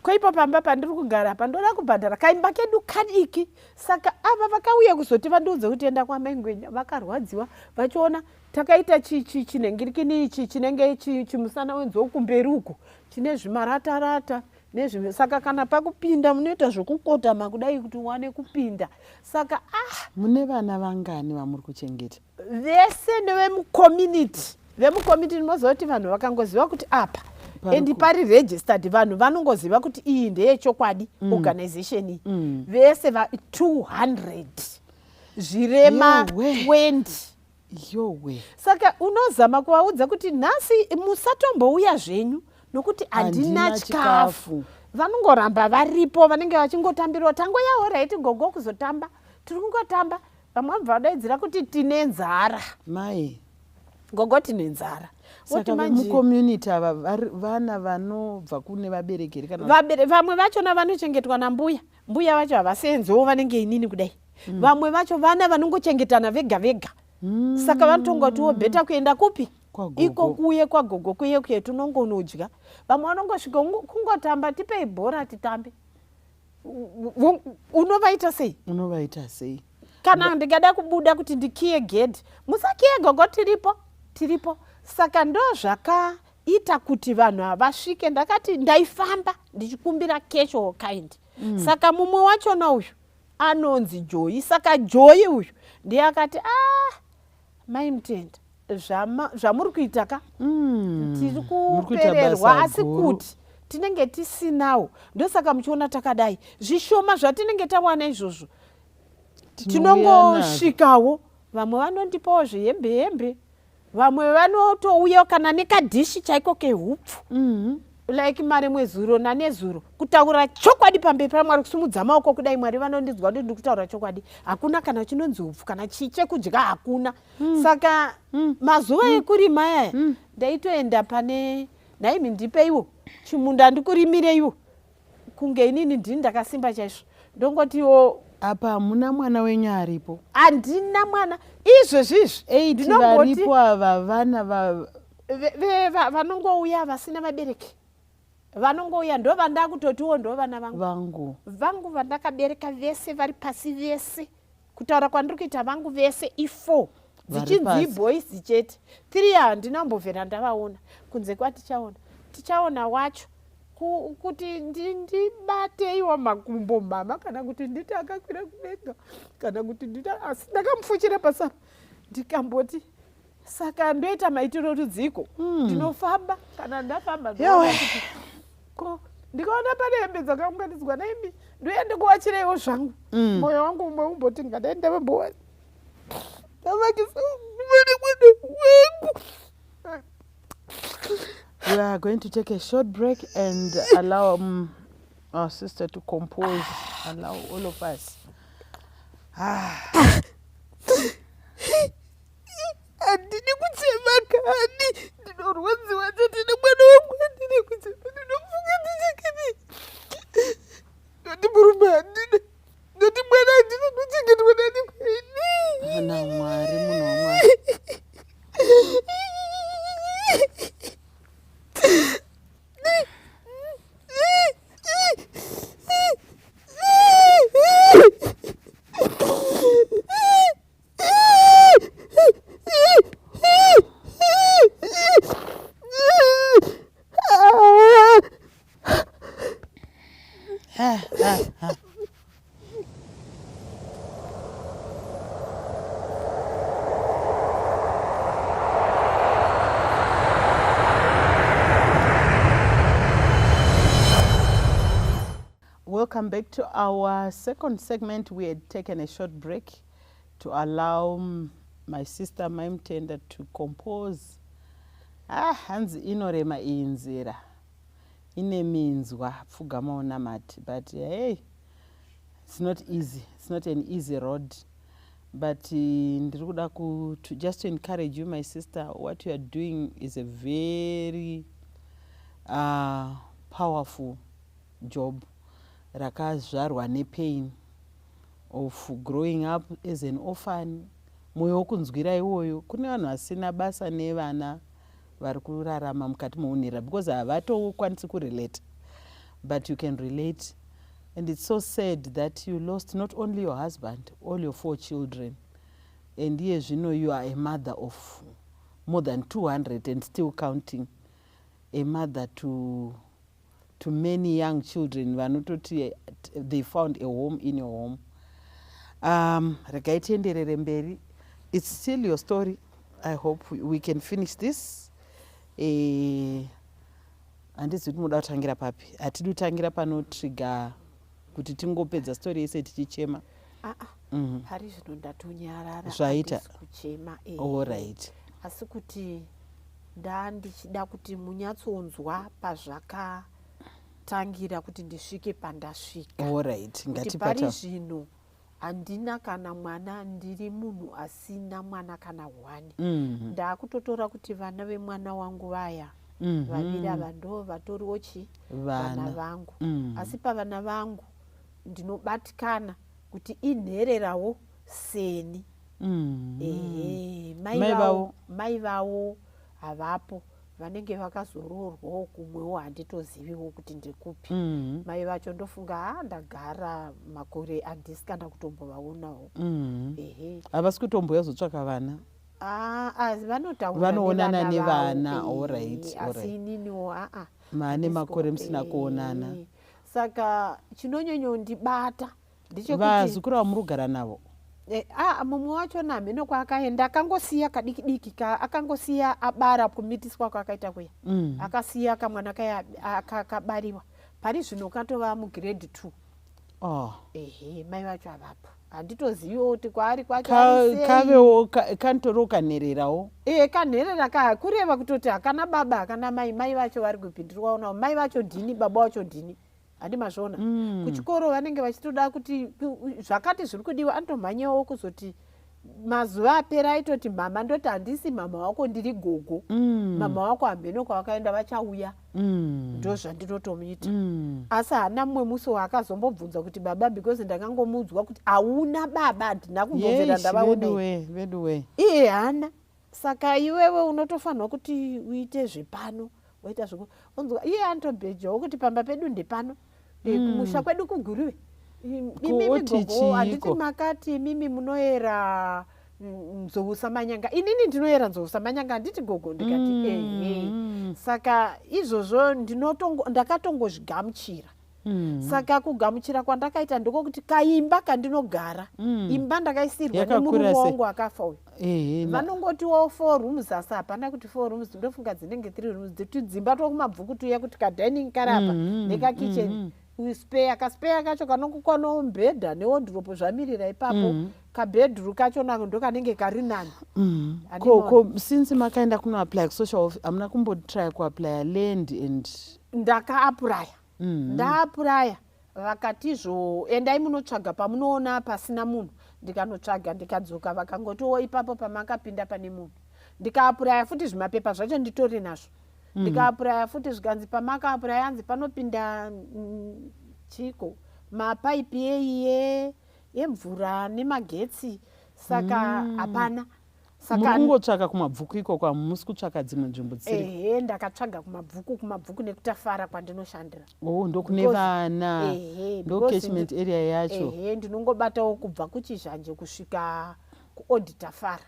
koipo pamba pandiri kugara apa ndoda kubhadhara kaimba kedu kadiki. Saka ava vakauya kuzoti vandiudze kuti enda kwaMaingwenya, vakarwadziwa vachiona takaita chinhengirikini ichi chinenge chimusana wenzou kumberi uku chine zvimaratarata nezvimwe. Saka kana pakupinda munoita zvekukotama kudai kuti uwane kupinda. Saka ah. Mune vana vangani vamuri kuchengeta? Vese nevemucommunity, vemucommunity. Moziva kuti vanhu vakangoziva kuti apa Pari and pari registered, vanhu vanongoziva kuti iyi ndeyechokwadi organization iyi. Vese va 200, zvirema Yowe. 20. Yowe. Saka unozama kuvaudza kuti nhasi musatombouya zvenyu nokuti handina Handina chikafu. chikafu. Vanongoramba varipo, vanenge vachingotambirawo tangoyawo right gogo kuzotamba, tiri kungotamba. Vamwe vabva vadaidzira kuti tine nzara. Mai. Gogo, tine nzara. Woti Saka manje vemucommunity ava vana vanobva kune vabereki here kana Vamwe vachona vanochengetwa nambuya, mbuya vacho havasenzewo, vanenge inini kudai. Vamwe vacho vana vanongochengetana vega vega. Saka vanotongotiwo better kuenda kupi? Kwagogo. Iko kuye kwagogo kuye kuye tinongonodya. Vamwe vanongosvika kungotamba, tipei bhora titambe. Unovaita sei? Unovaita sei? Kana ndikada kubuda kuti ndikiye gedhi, musakiye gogo, tiripo, tiripo. Saka ndo zvakaita kuti vanhu havasvike. Ndakati ndaifamba ndichikumbira cash or kind. Saka mumwe wachona uyu anonzi Joyi. Saka Joyi uyu ndiye akati, ah, Mai Mutenda, zvamuri kuita ka, tiri Muri kuita kupererwa, basa asi guru. kuti tinenge tisinawo, ndosaka muchiona takadai. Zvishoma zvatinenge tawana izvozvo Tinouya nazvo. tinongosvikawo. Vamwe vanondipawo zvihembe hembe, vamwe vanotouya kana nekadhishi chaiko kehupfu. Like mare zuro nanezuro, kutaura chokwadi pamberi paMwari, kusumudza maoko kudai, Mwari vanondinzwa kuti ndiri kutaura chokwadi, hakuna kana chinonzi upfu kana chii chekudya, hakuna. Saka mazuva ekurima aya ndaitoenda pane, nhaimi ndipeiwo chimunda ndikurimireiwo, kunge inini ndini ndakasimba chaizvo. Ndongotiwo Apa hamuna mwana wenyu aripo? Handina mwana izvezvizvi. 8 varipo ava vana va Vanongouya vasina vabereki, vanongouya ndo vandakutotiwo ndo vana vangu. Vangu. Vangu vandakabereka vese vari pasi vese, kutaura kwandiri kuita, vangu vese i4. Dzichinzi iboys chete. Three handina kumbobvira ndavaona kunze kwatichaona. Tichaona wacho kuti ndibateiwo makumbo mama kana kuti nditi akakwira kudenga kana kuti nditi asi ndakamufuchira pasapa ndikamboti saka ndoita maitiro rudziko hmm. ndinofamba kana ndafamba ko ndikaona pane hembe dzakaunganidzwa naimi ndoya ndikuwachireiwo zvangu hmm. moyo wangu umwe umboti ngadai ndavambowa ndavakisa mwana mwana wangu. We are going to take a short break and allow our sister to compose, allow all of us. Ah. Handidi kuchema kani, ndinorwadziwa chete nemwana wangu, handidi kuchema, ndinofunga ndichekeni. Ndoti murume handina, ndoti mwana handina, ndochengetwa nani kwini? Ana Mwari, munhu waMwari. Welcome back to our second segment. We had taken a short break to allow my sister Mai Mutenda to compose. Ah, hanzi inorema iyi nzira ine minzwa pfugama unamati, but hey, it's not easy, it's not an easy road, but ndiri kuda to just to encourage you, my sister. What you are doing is a very powerful job rakazvarwa nepain of growing up as an orphan. Mwoyo wokunzwira iwoyo kune vanhu vasina basa nevana vari kurarama mukati meunhera because havatokwanisi kurelate, but you can relate, and it's so sad that you lost not only your husband, all your four children, and iye zvino you are a mother of more than 200 and still counting, a mother to many young children vanototi they found a home in your home. Regai tienderere mberi. It's still your story. I hope we can finish this. Handizivi kuti munoda kutangira papi. Hatidi kutangira panotrigger kuti tingopedza story yese tichichema. Ah, ah. Pari zvino ndatonyarara. Zvaita. Handisi kuchema. Alright. Asi kuti ndandichida kuti munyatsonzwa pazvakatangira kuti ndisvike pandasvika. Alright. Kuti ngatipata pari zvino handina kana mwana, ndiri munhu asina mwana kana one. Ndakutotora kuti vana vemwana wangu vaya vaviri ava ndo vatoriwo chi vana vana vangu. Asi pavana vangu ndinobatikana kuti inhererawo seni. Ehe, mai Mai vavo vavo? Mai vavo havapo, vanenge vakazoroorwawo kumwewo, handitoziviwo kuti ndekupi. Mai vacho ndofunga ha ndagara makore handisi kana kutombovaonawo. Ehe. Havasi kutomboya zotsvaka vana? Ah, ah, vanotaura. Vanoonana nevana nevana, vavo, alright, asi alright. ininiwo aa Maane makore musina kuonana. Saka chinonyonyondibata ndechekuti vazukuru vamuri kugara navo? Ah, mumwe wacho namheno kwaakaenda, akangosiya kadiki diki akangosiya abara kumitiswa kwaakaita kuya. Akasiya kamwana kaya kabariwa, pari zvino katova mugrade 2. Oh. Ehe, mai vacho havapo, handitoziviwo kuti kwaari kwacho ari sei. Kavewo kanotoriwo kanhererawo. E, kanherera ka kureva kutoti hakana baba, hakana mai. Mai vacho vari kupi? Ndiri kuvaonawo. Mai vacho ndini, baba vacho ndini, handi mazviona? Kuchikoro vanenge vachitoda kuti zvakati zviri kudiwa, anotomhanyawo kuzoti mazuva apera aitoti mama, ndoti handisi mama wako, ndiri gogo. Mama wako hamheno kwavakaenda, vachauya. Ndo zvandinotomuita. Asi haana mumwe musi waakazombobvunza kuti baba, because ndakangomuudzwa kuti hauna baba, handina kumbobvera Yes, ndavaona. Veduwe, veduwe. Iye hana. Saka iwewe unotofanirwa kuti uite zvepano, waita zveku onzwa iye anotobhejawo kuti pamba pedu ndepano, kumusha kwedu kuGuruve. Imimi Kuti gogo handiti chiiko? makati imimi munoera. Nzou Samanyanga, inini ndinoyera Nzou Samanyanga, handiti gogo? Ndikati ehe. Saka izvozvo ndakatongozvigamuchira. Saka kugamuchira kwandakaita ndokokuti kaimba kandinogara, imba ndakaisirwa Yakakura nemurume sei? wangu akafa uyu. Vanongotiwo four rooms, asi hapana kuti four rooms, ndofunga dzinenge three rooms, tudzimba twokumabvuku tuya, kuti kadining karapa nekakitchen, spare, kaspare kacho kanongokwanawo mubhedha newardrobe zvamirira ipapo. Kabedroom kacho nako ndo kanenge kari nani. Ko ko since makaenda kunoapply kusocial welfare, hamuna kumbotry kuapplya land and Ndakaapuraya. Ndaapuraya, vakatizvo endai munotsvaga pamunoona pasina munhu. Ndikanotsvaga, ndikadzoka, vakangotiwo ipapo pamakapinda pane munhu. Ndikaapuraya futi, zvimapepa zvacho nditori nazvo. Ndikaapuraya futi, zvikanzi pamakaapuraya anzi panopinda chiko mapaipi eiye emvura nemagetsi, saka hapana. Muri Saka kungotsvaka kumabvuku ikoko, hamusi kutsvaka dzimwe nzvimbo dzisiri? Ehe, ndakatsvaga kumabvuku, kumabvuku nekutafara kwandinoshandira. Oh, ndokune vana. Ehe, ndo because catchment area yacho. Ehe, ndinongobatawo kubva kuChizhanje kusvika kuOld Tafara.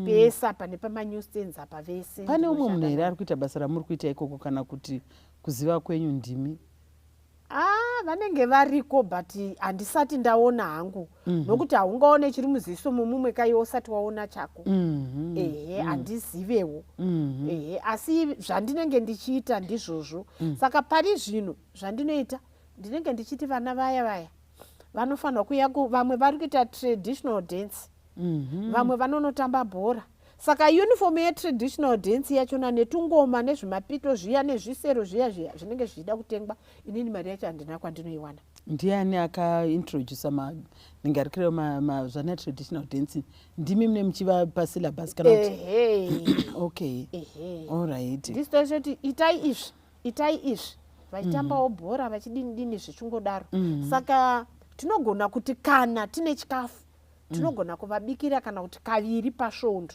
Pese apa nepamanew stands apa vese Pane umwe munhu ndinoshanda here navo. ari kuita basa ramuri kuita ikoko, kana kuti kuziva kwenyu ndimi? Ah, vanenge variko, but handisati ndaona hangu, nokuti haungaone chiri muziso momumwe kaiwe usati waona chako. Ehe, handizivewo. Ehe, asi zvandinenge ndichiita ndizvozvo. Saka pari zvino zvandinoita, ndinenge ndichiti vana vaya vaya vanofanirwa kuuya vamwe vari kuita traditional dance, vamwe vanonotamba bhora, saka uniform yetraditional dance yachona netungoma nezvimapito zviya nezvisero zviya zviya zvinenge zvichida kutengwa. Inini mari yacho handina kwandinoiwana. Ndiani akaintrodusa manhingarikiro zvana traditional dancing? Ndimi mune muchivapa syllabus kana kuti? Ehe. Okay. Ehe. Allright. Ndisitochoti itai izvi, itai izvi, vachitambawo bhora, vachidini dini, zvichingodaro. Saka tinogona kuti kana tine chikafu tinogona kuvabikira kana kuti kaviri pasvondo.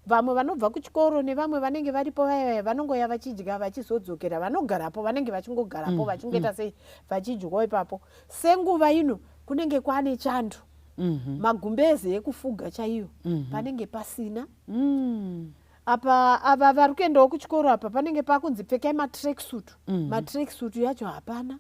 Vamwe vanobva kuchikoro nevamwe vanenge varipo vaya vaya vanongoya vachidya, vachizodzokera, vanogarapo, vanenge vachingogarapo, vachingoita sei, vachidyawo ipapo. Senguva ino kunenge kwane chando, magumbeze ekufuga chaiyo panenge pasina. Apa ava vari kuendawo kuchikoro, apa panenge pakunzi pfekai matracksuit. Matracksuit yacho hapana.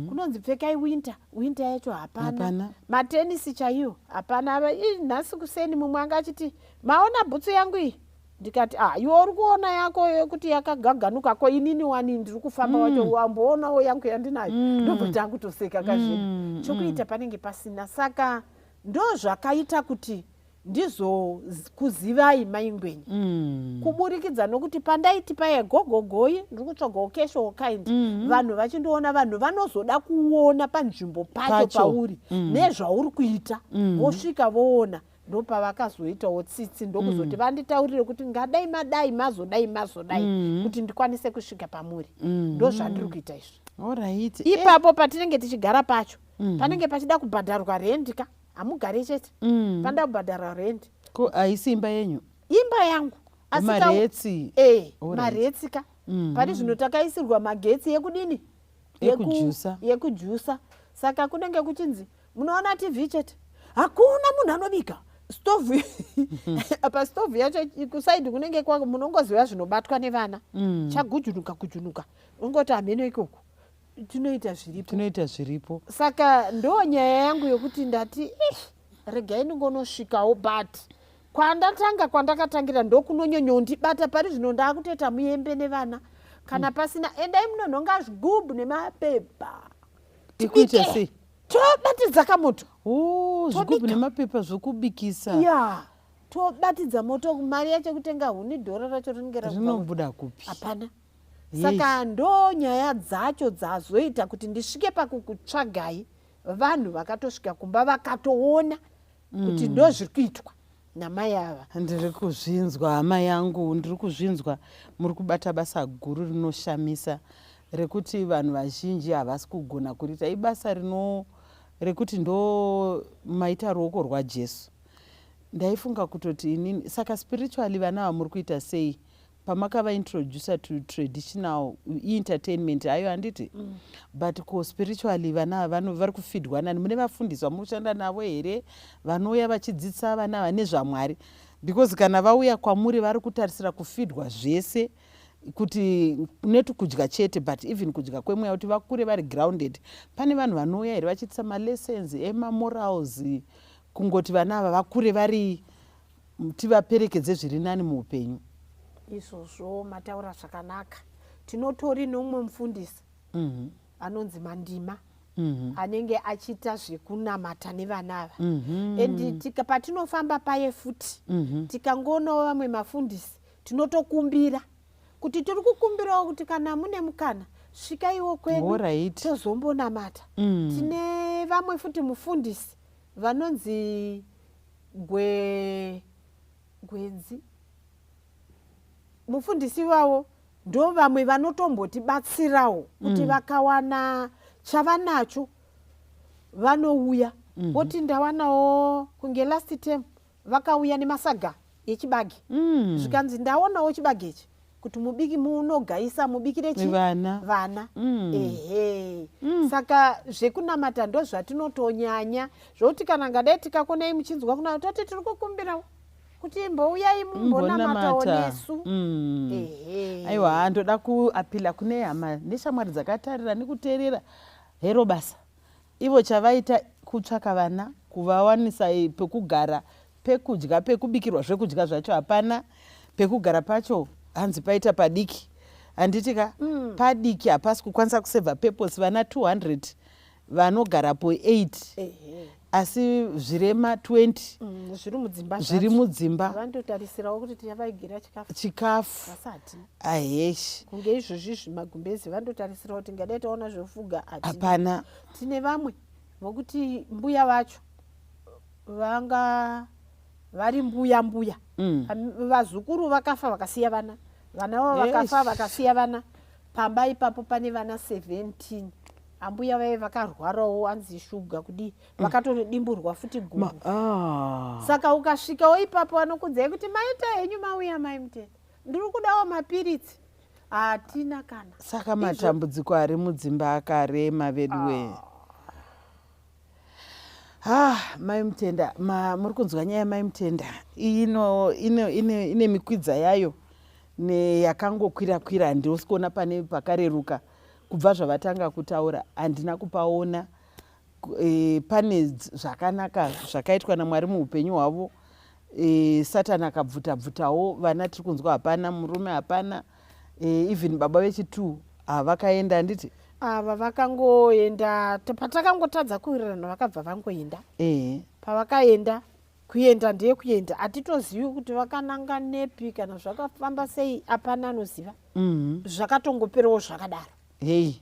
Kunonzi pfekai winter, winter yacho hapana. Hapana. Matenisi chaiyo hapana. Ava nhasi kuseni mumwe anga achiti, "Maona bhutsu yangu iyi?" Ndikati, "Ah, iwe uri kuona yako yekuti yakagaganuka, ko inini wani ndiri kufamba wacho wamboonawo yangu yandinayo?" Ndobva takutoseka kazvedu. Chokuita panenge pasina. Saka ndo zvakaita kuti ndizokuzivai, Maingwenyi, kuburikidza nokuti pandaiti paya gogogoi ndiri kutsvagawo cash or kind, vanhu vachindiona, vanhu vanozoda kuona panzvimbo pacho Pacho. pauri nezvauri kuita. Vosvika voona, ndopavakazoitawo tsitsi, ndokuzoti vanditaurire kuti ngadai madai mazodai mazodai kuti ndikwanise kusvika pamuri. Ndo zvandiri kuita izvi. Allright. Ipapo patinenge tichigara pacho panenge pachida kubhadharwa rendi ka, hamugari chete, panoda kubhadharwa rendi. Ko haisi imba yenyu? Imba yangu, asi Maretsi. Alright. Maretsi ka, pari zvino takaisirwa magetsi yekudini? Yekujusa. Yekujusa. Saka kunenge kuchinzi munoona TV chete, hakuna munhu anobika stovhu apa. Stovhu yacho kusaidi kunenge kwa munongoziva zvinobatwa nevana, chagujunuka gujunuka, ungoti hameno ikoko, tinoita zviripo. Tinoita zviripo. Saka ndo nyaya yangu yokuti ndati, "Eh, regai ndingonosvikawo," but kwandatanga, kwandakatangira ndokunonyonyondibata. Pari zvino ndaakutoita muyembe nevana, kana pasina endai munonhonga zvigubhu nemapepa. Ikuita Tibike. sei? Tobatidza kamoto. O, zvigubhu Tobika. nemapepa zvokubikisa? Ya, tobatidza moto. Mari yacho yekutenga huni, dhora racho rinenge rabva Rinobuda kupi? Hapana. Saka ndo nyaya dzacho dzazoita kuti ndisvike pakukutsvagai. Vanhu vakatosvika kumba, vakatoona kuti ndo zviri kuitwa namai ava. Ndiri kuzvinzwa, hama yangu, ndiri kuzvinzwa. Muri kubata basa guru rinoshamisa rekuti vanhu vazhinji havasi kugona kuriita. Ibasa rino rekuti ndo maita ruoko rwaJesu. Ndaifunga kutoti inini, saka spiritually vana ava muri kuita sei? Pamakavaintroducer to traditional entertainment hayo, handiti? But ko spiritually, vana ava vari kufeedwa nani? Mune vafundisi vamunoshanda navo here vanouya vachidzidzisa vana ava nezvaMwari? Because kana vauya kwamuri, vari kutarisira kufeedwa zvese, kuti neti kudya chete, but even kudya kwemweya, kuti vakure vari grounded. Pane vanhu vanouya here vachiitisa malessons emamorals, kungoti vana ava vakure vari, tivaperekedze zviri nani muupenyu? Izvozvo mataura zvakanaka. Tinotori nomumwe mufundisi anonzi Mandima, anenge achiita zvekunamata nevana ava. And patinofamba paye futi, tikangonawo vamwe mafundisi, tinotokumbira kuti tiri kukumbirawo kuti kana mune mukana, svikaiwo kwedu, tozombonamata. Tine vamwe futi mufundisi vanonzi Gwenzi. Mufundisi vavo ndo vamwe vanotombotibatsirawo kuti vakawana chavanacho vanouya, voti ndawanawo. Kunge last term vakauya nemasaga echibage, zvikanzi ndaonawo chibage ichi kuti mubiki munogayisa, mubikire chi Vana. Vana. Ehe. Saka zvekunamata ndo zvatinotonyanya, zvokuti kana ngadai tikakonai muchinzwa kuna toti tiri kukumbirawo kuti imbouyai mumbonamatawo Mbonamata. nesu. Ehe. Aiwa, ndoda kuappeala kune hama neshamwari dzakatarira nekuteerera. Hero basa ivo chavaita kutsvaka vana, kuvawanisa pekugara, pekudya, pekubikirwa zvekudya zvacho hapana, pekugara pacho hanzi paita padiki, handiti ka? Padiki, hapasi kukwanisa kuserve purpose. Vana 200 vanogarapo 8, asi zvirema 20 Zviri mudzimba zviri zvacho. Mudzimba. Vandotarisirawo kuti tichavagira chikafu. Chikafu. Vasati. Aheshi. Kunge izvozvi zvimagumbezi, vandotarisira kuti ngadai taona zvofuga, hatina. Hapana. Tine vamwe vokuti mbuya vacho vanga vari mbuya mbuya. Vazukuru vakafa vakasiya vana, vana vavo vakafa vakasiya vana. Pamba ipapo pane vana 17. Ambuya vaive vakarwarawo, anzi shuga kudii, vakatonodimburwa futi gumbo. Ah. Saka ukasvikawo ipapo, vanokudzai kuti maita henyu mauya, Mai Mutenda, ndiri kudawo mapiritsi, hatina kana. Saka matambudziko ari mudzimba akarema veduwe. Ah, Mai Mutenda, muri kunzwa nyaya yaMai Mutenda ino ine mikwidza yayo neyakangokwira kwira. Handisi kuona pane pakareruka kubva zvavatanga kutaura, handina kupaona. Pane zvakanaka zvakaitwa naMwari muupenyu hwavo. Satani akabvuta bvutawo vana, tiri kunzwa hapana murume, hapana even baba vechi2 havakaenda, handiti? Ava vakangoenda patakangotadza kuwirirana, vakabva vangoenda. Pavakaenda, kuenda ndeye kuenda, hatitozivi kuti vakananga nepi kana zvakafamba sei, hapana anoziva. Zvakatongoperawo zvakadaro. Hei,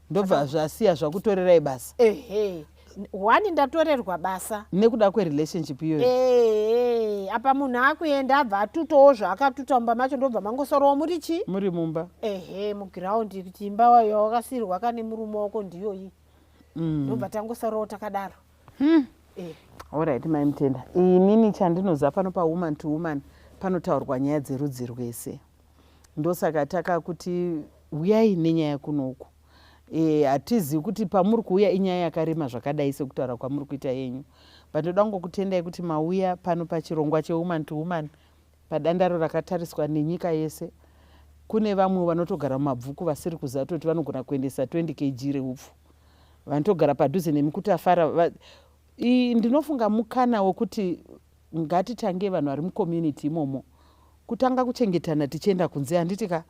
ndobva zvasiya zvakutorerai basa. Ehe, one ndatorerwa basa. Nekuda kwerelationship iyoyo. Ehe, apa munhu akuenda, abva atutowo zvaakatuta mumba macho, ndobva mangosarawo muri chi Muri mumba. Ehe, mugiraundi, kuti imba yawakasiyirwa kane murume wako ndiyoyi. Ndobva tangosarawo takadaro. Alright, Mai Mutenda, inini chandinoziva pano paWoman to Woman panotaurwa nyaya dzerudzi rwese. Ndosaka takakuti uyai nenyaya kunoku. Hatizivi kuti pamuri kuuya inyaya yakarema zvakadai sekutaura kwamuri kuita yenyu, but ndoda kungokutendai kuti mauya pano pachirongwa cheWoman to Woman, padandaro rakatariswa nenyika yese. Kune vamwe vanotogara mumabvuku vasiri kuziva kutoti vanogona kuendesa 20 kg reupfu, vanotogara padhuze nemi kutafara. Ndinofunga mukana wekuti ngatitange vanhu vari mucommunity imomo kutanga kuchengetana tichienda kunze, handiti ka?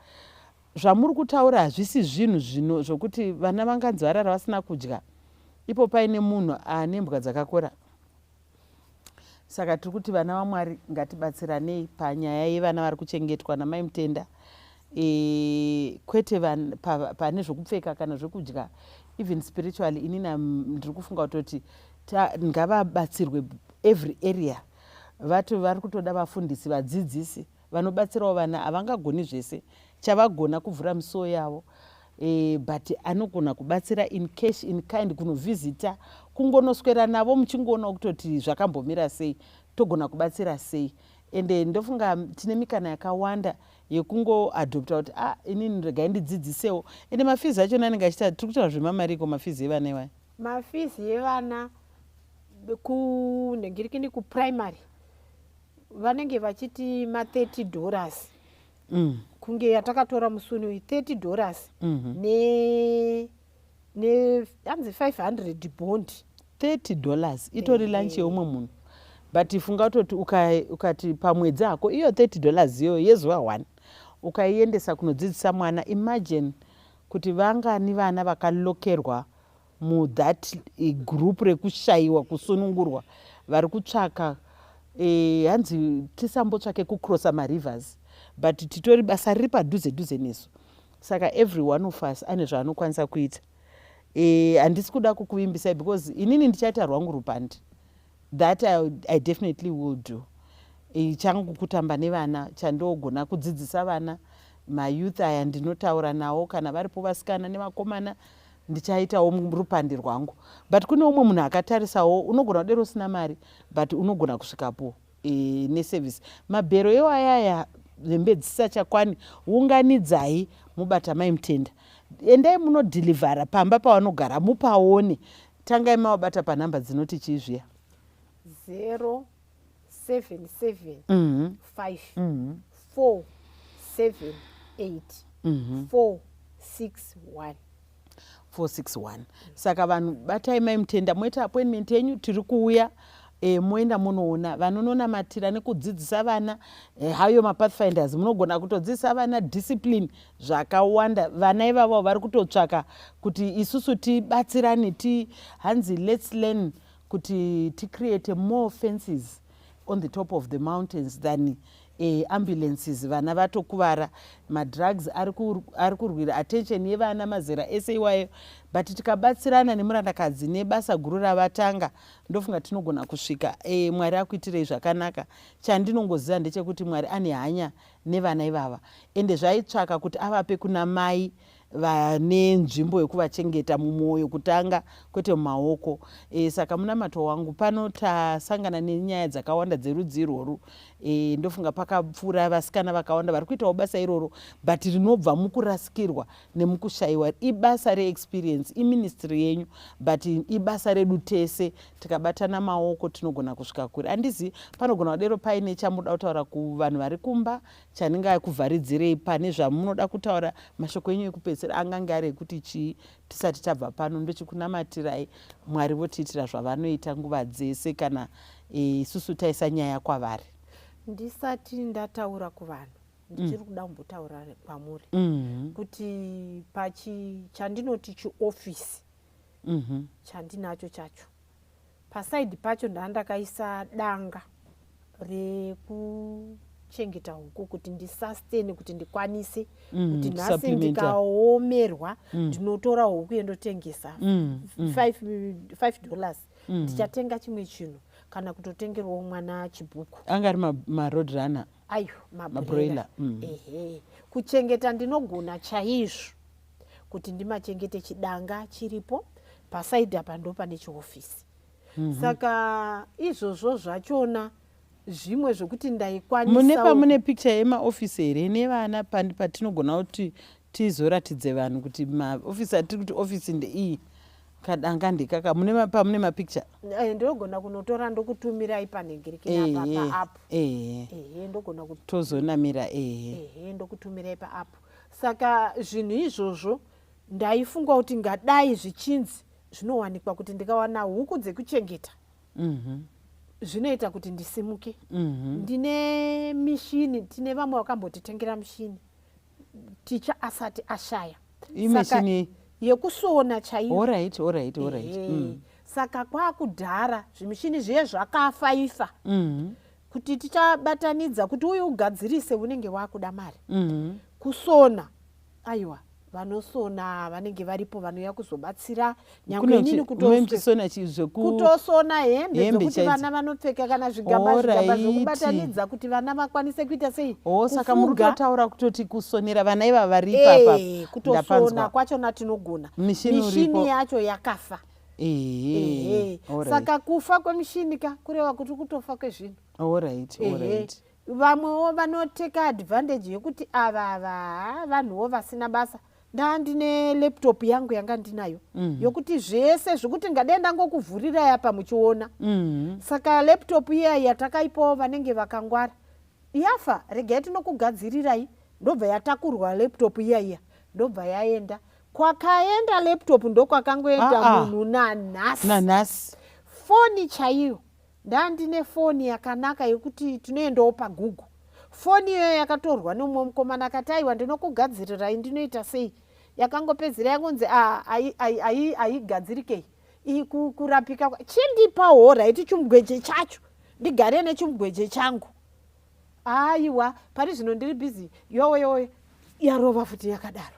Zvamuri kutaura hazvisi zvinhu zvino zvokuti vana vanganzi varara vasina kudya ipo paine munhu ane mbwa dzakakora. Saka tiri kuti vana vaMwari, ngatibatsiranei panyaya yevana vari kuchengetwa naMai Mutenda. Kwete pane zvokupfeka kana zvekudya, even spiritually. Inini ndiri kufunga kutoti ngavabatsirwe every area. Vati vari kutoda vafundisi, vadzidzisi vanobatsirawo vana. Havangagoni zvese, chavagona kuvhura misuo yavo, but anogona kubatsira in cash, in kind, kunovhizita, kungonoswera navo muchingoonawo kutoti zvakambomira sei, togona kubatsira sei. Ende ndofunga tine mikana yakawanda yekungoadopta kuti ah, inini regai ndidzidzisewo. Ende mafizi achona anenge achiita, tiri kutaura zvemamariko mafizi evana iwaya? Mafizi evana kunhengirikini kuprimary vanenge vachiti ma30 dollars. Kunge yatakatora musuni uyu 30 dollars ne anzi 500 bond. $30 itori lunch yeumwe munhu, but funga kutoti ukati pamwedzi hako iyo $30 iyoyo yezuva one ukaiendesa kunodzidzisa mwana, imagine kuti vangani vana vakalokerwa muthat group rekushayiwa kusunungurwa vari kutsvaka. Hanzi tisambotsvake kucrossa marivers, but titori basa riri padhuze dhuze nesu. Saka every one of us ane zvaanokwanisa kuita. Handisi kuda kukuvimbisai because inini ndichaita rwangu rupandi that I definitely will do. Changu kutamba nevana, chandogona kudzidzisa vana mayouth aya, ndinotaura nawo kana varipo vasikana nevakomana, ndichaitawo rupandi rwangu. But kune umwe munhu akatarisawo, unogona kudero usina mari, but unogona kusvikapo neservice. Mabhero iwayaya, hembe dzisachakwani, unganidzai mubata Mai Mutenda, endai munodhilivhara pamba pavanogara, mupaone. Tangai mavabata panhamba dzinoti chii zviya? 0 7 7 5 4 7 8 4 6 1. 461. Saka vanhu batai Mai Mutenda, moita appointment yenyu, tiri kuuya. Moenda munoona vanononamatira nekudzidzisa vana. Hayo mapathfinders, munogona kutodzidzisa vana discipline zvakawanda. Vana ivavo vari kutotsvaka kuti isusu tibatsirane ti hanzi let's learn kuti ticreate more fences on the top of the mountains than ambulances. Vana vatokuvara, madrugs ari kurwira attention yevana mazera ese iwayo, but tikabatsirana nemurandakadzi nebasa guru ravatanga, ndofunga tinogona kusvika. Mwari akuitirei zvakanaka. Chandinongoziva ndechekuti Mwari ane hanya nevana ivava, ende zvaitsvaka kuti avape kuna mai vane nzvimbo yekuvachengeta mumwoyo kutanga, kwete mumaoko. Saka munamato wangu pano, tasangana nenyaya dzakawanda dzerudzi irworu. Ndofunga pakapfuura vasikana vakawanda vari kuitawo basa iroro, but rinobva mukurasikirwa nemukushayiwa. Ibasa reexperience, iministry yenyu, but ibasa redu tese. Tikabatana maoko tinogona kusvika kure. Handizivi, panogona kudero paine chamunoda kutaura kuvanhu vari kumba chandingakuvharidzirei pane zvamunoda kutaura. Mashoko enyu ekupedzisira angange ari ekuti chii tisati tabva pano? Ndochikunamatirai, Mwari votiitira zvavanoita nguva dzese kana isusu taisa nyaya kwavari. Ndisati ndataura kuvanhu, ndichiri kuda kumbotaura kwamuri kuti pachi chandinoti chiofisi chandinacho chacho, pasaidhi pacho ndandakaisa danga rekuchengeta huku kuti ndisustain, kuti ndikwanise kuti nhasi supplementa. Ndikaomerwa ndinotora huku yendotengesa $5, ndichatenga chimwe chinhu kana kutotengerwawo mwana chibhuku. Anga ari maroad runner? Ayo. Mabroiler. Mabroiler. Ehe, kuchengeta ndinogona chaizvo kuti ndimachengete. Chidanga chiripo pasaidhi apa, ndo pane chiofisi. Saka izvozvo zvachona zvimwe zvokuti Mune ndaikwanisa. Pamune picture yemaofisi here nevana patinogona kuti tizoratidze vanhu kuti maofisi atiri kuti ofisi ndeiyi, kadanga ndekaka? Mune pamune mapicture? Ndinogona kunotora ndokutumirai panhengirikini apa paapp. Ehe, ndogona Tozonamira, ehe. Ehe, ndokutumirai paapp. Saka zvinhu izvozvo ndaifunga kuti ngadai zvichinzi zvinowanikwa, kuti ndikawana huku dzekuchengeta zvinoita kuti ndisimuke. Ndine mishini, tine vamwe vakambotitengera mishini ticha asati ashaya. Imishini? Yekusona chaiyo. Alright. Ehe. Saka kwakudhara zvimishini zviye zvakafa ifa, kuti tichabatanidza kuti uyu ugadzirise unenge wakuda mari. Kusona, aiwa, vanosona vanenge varipo, vanouya kuzobatsira nyangwe Kune inini mune muchisona chi kutosona hembe Hembe dzokuti chaidzo. Vana vanopfeka kana zvigaba zvigaba zvokubatanidza kuti vana vakwanise kuita sei? O, saka muri Kufuga. Kutotaura kutoti kusonera vana ivava vari ipapa. Kutosona Ndapanzwa. Kwachona tinogona. Mishini Mishini uripo. yacho yakafa. Ehe. Saka kufa kwemishini ka kureva kuti kutofa kwezvinhu. Ehe. Vamwewo vanoteka advantage yekuti ava ava vanhuwo vasina basa. Ndandine laptop yangu yanga ndinayo yokuti zvese zvekuti ngadai ndangokuvhurirai apa muchiona. Saka laptop iya yatakaipawo vanenge vakangwara, yafa, regai tinokugadzirirai. Ndobva yatakurwa laptop iya iya, ndobva yaenda. Kwakaenda laptop ndokwakangoenda munhu nanhasi. Nanhasi. Foni chaiyo, ndandine foni yakanaka yekuti tinoendawo paGoogle. Foni iyoyo yakatorwa nemumwe mukomana, akati, "Aiwa, ndinokugadzirirai, ndinoita sei." Yakangopedzera yakunzi haigadzirikei iyi kurapika. Chindipawo right chimugweje chacho, ndigare nechimugweje changu. Aiwa, pari zvino ndiri busy, yowe yowe, yarova futi yakadaro.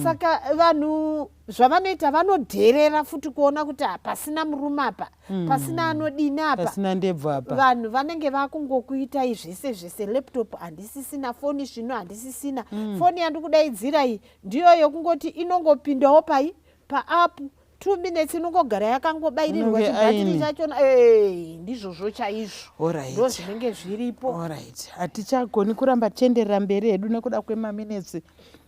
Saka vanhu zvavanoita, vanodherera futi kuona kuti pasina murume apa, pasina anodini apa. Pasina ndebvu apa. Vanhu vanenge vakungokuitai zvese zvese. Laptop handisisina, foni zvino handisisina. Foni yandikudaidzira iyi ndiyo yekungoti inongopindawo pai paapp 2 minutes, inongogara yakangobayirirwa Inonge chibhatiri aini. chachona. Ndizvozvo chaizvo. Ndo zvinenge zviripo. Alright, hatichagoni kuramba tichienderera mberi hedu nekuda kwemaminetsi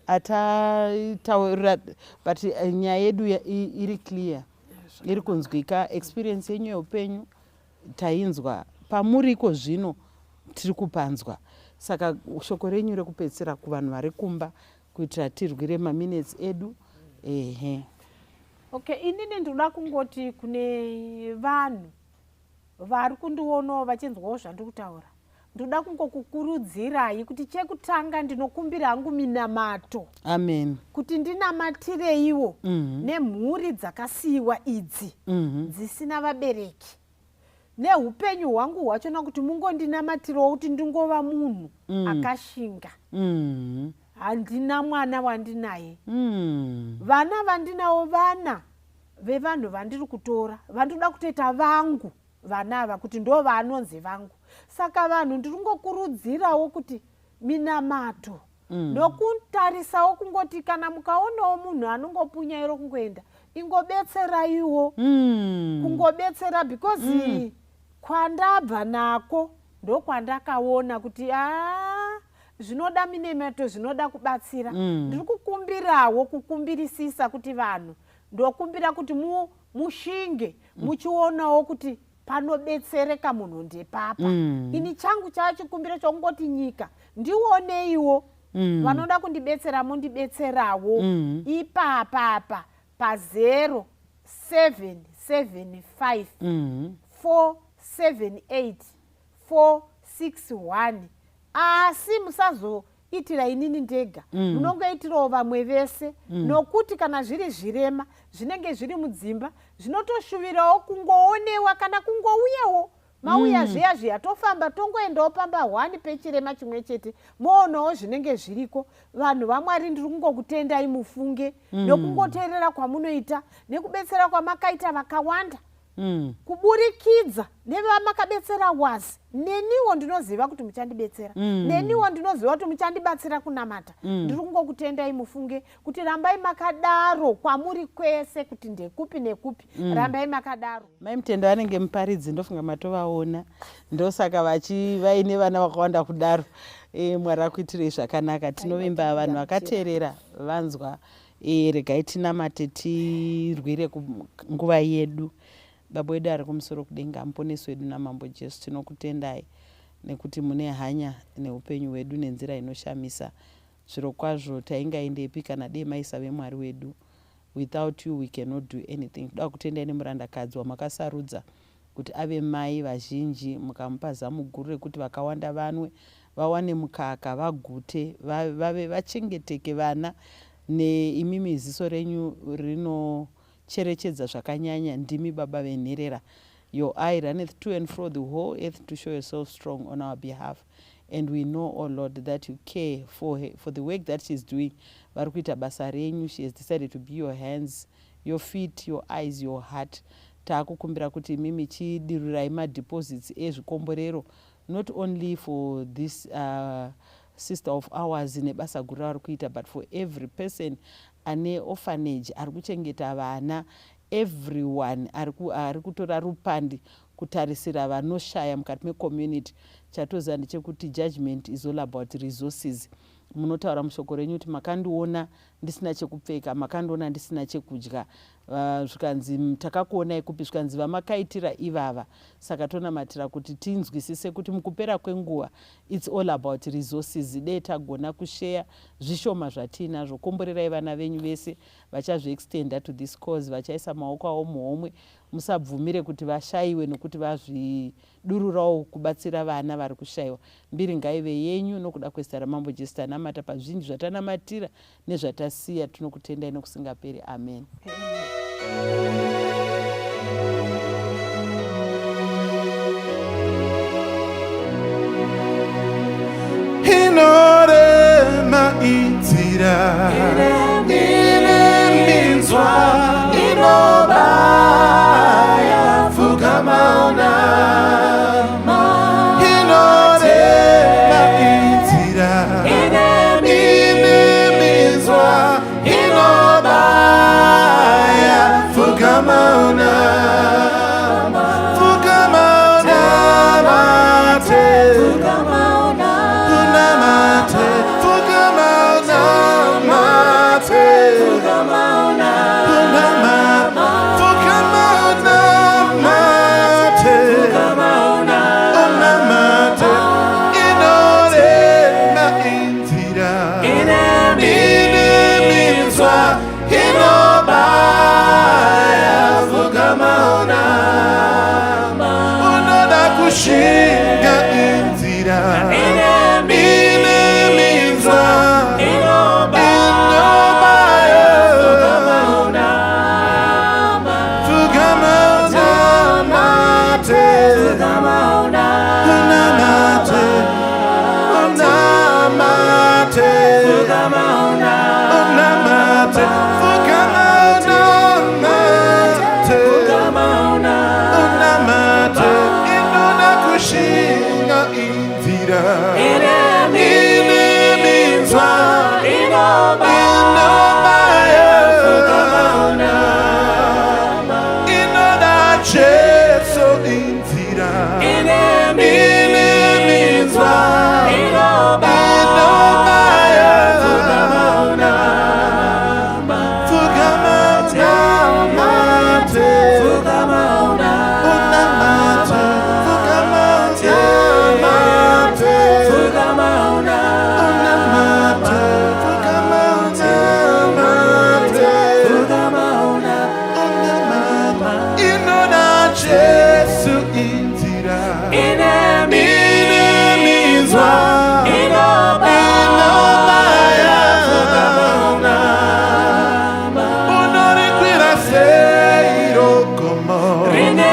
atataurira, but nyaya yedu iri clear, iri kunzwika. Experience yenyu yeupenyu tainzwa, pamuriko zvino tiri kupanzwa. Saka shoko renyu rekupedzisira kuvanhu vari kumba, kuitira tirwire maminetsi edu, ehe. Okay, inini ndinoda kungoti kune vanhu vari kundionawo, vachinzwawo zvandiri kutaura, ndoda kungokukurudzirai kuti chekutanga ndinokumbira hangu minamato. Amen. Kuti ndinamatireiwo nemhuri dzakasiyiwa idzi, dzisina vabereki, neupenyu hwangu hwachona, kuti mungondinamatirawo kuti ndingova munhu akashinga. Handina mwana wandinaye. Vana vandinawo vana vevanhu vandiri kutora, vandinoda kutoita vangu vana ava, kuti ndo vaanonzi vangu. Saka vanhu ndiri kungokurudzirawo kuti minamato nokutarisawo, kungoti kana mukaonawo munhu anongopunyairo kungoenda, ingobetseraiwo. Kungobetsera, because kwandabva nako ndokwandakaona kuti a zvinoda minamato, zvinoda kubatsira. Ndiri kukumbirawo, kukumbirisisa kuti vanhu, ndokumbira kuti mushinge muchionawo kuti panobetsereka munhu ndepapa. Ini changu chava chikumbiro chokungoti nyika ndioneiwo, vanoda kundibetsera mundibetserawo ipapapa pa 0775 478 461. Asi musazoitira inini ndega, munongoitirawo vamwe vese, nokuti kana zviri zvirema zvinenge zviri mudzimba, zvinotoshuvirawo kungoonewa kana kungouyawo. Mauya zviya zviya, tofamba tongoendawo pamba 1 pechirema chimwe chete, moonawo zvinenge zviriko. Vanhu vaMwari, ndiri kungokutendai mufunge nokungoteerera kwamunoita nekubetsera kwamakaita vakawanda kuburikidza nevamakabetsera wazi. Neniwo ndinoziva kuti muchandibetsera. Neniwo ndinoziva kuti muchandibatsira kunamata. Ndiri kungokutendai mufunge kuti rambai makadaro kwamuri kwese, kuti ndekupi nekupi, rambai makadaro. Mai Mutendo vanenge muparidzi, ndofunga matovaona, ndosaka vaine vana vakawanda kudaro. Mwari akuitirei zvakanaka. Tinovimba vanhu vakateerera vanzwa. Regai tinamate, tirwire nguva yedu. Baba wedu ari kumusoro kudenga, muponesi wedu naMambo Jesu, tinokutendai nekuti mune hanya neupenyu hwedu nenzira inoshamisa. Zviro kwazvo taingaendepi kana dei maisave Mwari wedu? Without you we cannot do anything. Toda kutendai nemurandakadzi wamakasarudza kuti ave mai vazhinji, mukamupa zamu guru rekuti vakawanda vanwe, vawane mukaka, vagute, vave vachengeteke vana neimimi. Ziso renyu rinocherechedza zvakanyanya. Ndimi baba venherera. Your eye runneth to and fro the whole earth to show yourself strong on our behalf, and we know, oh Lord, that you care for her, for the work that she is doing. Vari kuita basa renyu. She has decided to be your hands, your feet, your eyes, your heart. Taakukumbira kuti imimi chidirurai madeposits ezvikomborero, not only for this sister of ours nebasa guru ravari kuita, but for every person ane orphanage, ari kuchengeta vana. everyone ari kutora rupandi kutarisira vanoshaya mukati mecommunity. Chatoziva ndechekuti judgment is all about resources. Munotaura mushoko renyu kuti makandiona ndisina chekupfeka, makandiona ndisina chekudya, zvikanzi takakuonai kupi, zvikanzi vamakaitira ivava. Saka tonamatira kuti tinzwisise kuti mukupera kwenguva it's all about resources. Dee tagona kusheya zvishoma zvatiinazvo. Komborerai vana venyu vese vachazviextenda to this cause, vachaisa maoko avo muhomwe. Musabvumire kuti vashayiwe nokuti vazvidururawo kubatsira vana vari kushayiwa. Mbiri ngaive yenyu nokuda kwezita raMambo Jesu tanamata. Pazvinji zvatanamatira nezvatasiya, tinokutendai nokusingaperi. Amen, amen. Inorema inzira, ine minzwa inobaya, pfugama unamate. Inorema inzira, ine minzwa inobaya, pfugama unamate. Pfugama unamate. Unamate, pfugama unamate. Unamate, pfugama unamate. Unamate, inorema inzira, ine minzwa inobaya, pfugama unamate. Unoda kushinga inzira, ine minzwa inobaya, pfugama unamate. Unamate, unamate, unamate, pfugama unamate. Unamate, inoda kushinga inzira, ine minzwa inobaya, inoda Jesu inzira, ine minzwa inobaya, pfugama unamate. Unamate, pfugama unamate. Unamate, pfugama unamate. Unamate, inoda Jesu inzira, ine minzwa inobaya, unorikwira sei gomo rine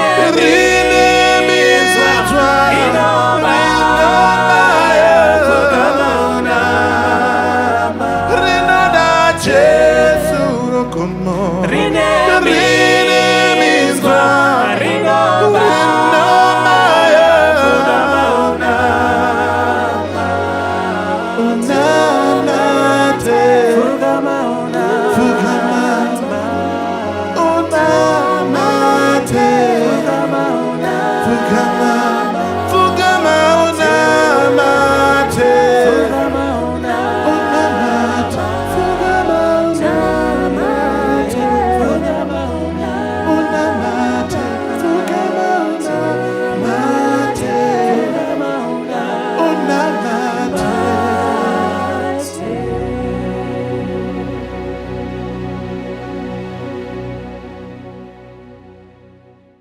minzwa inobaya, rinoda Jesu gomo rine minzwa inobaya. Unamate, pfugama, unamate, pfugama.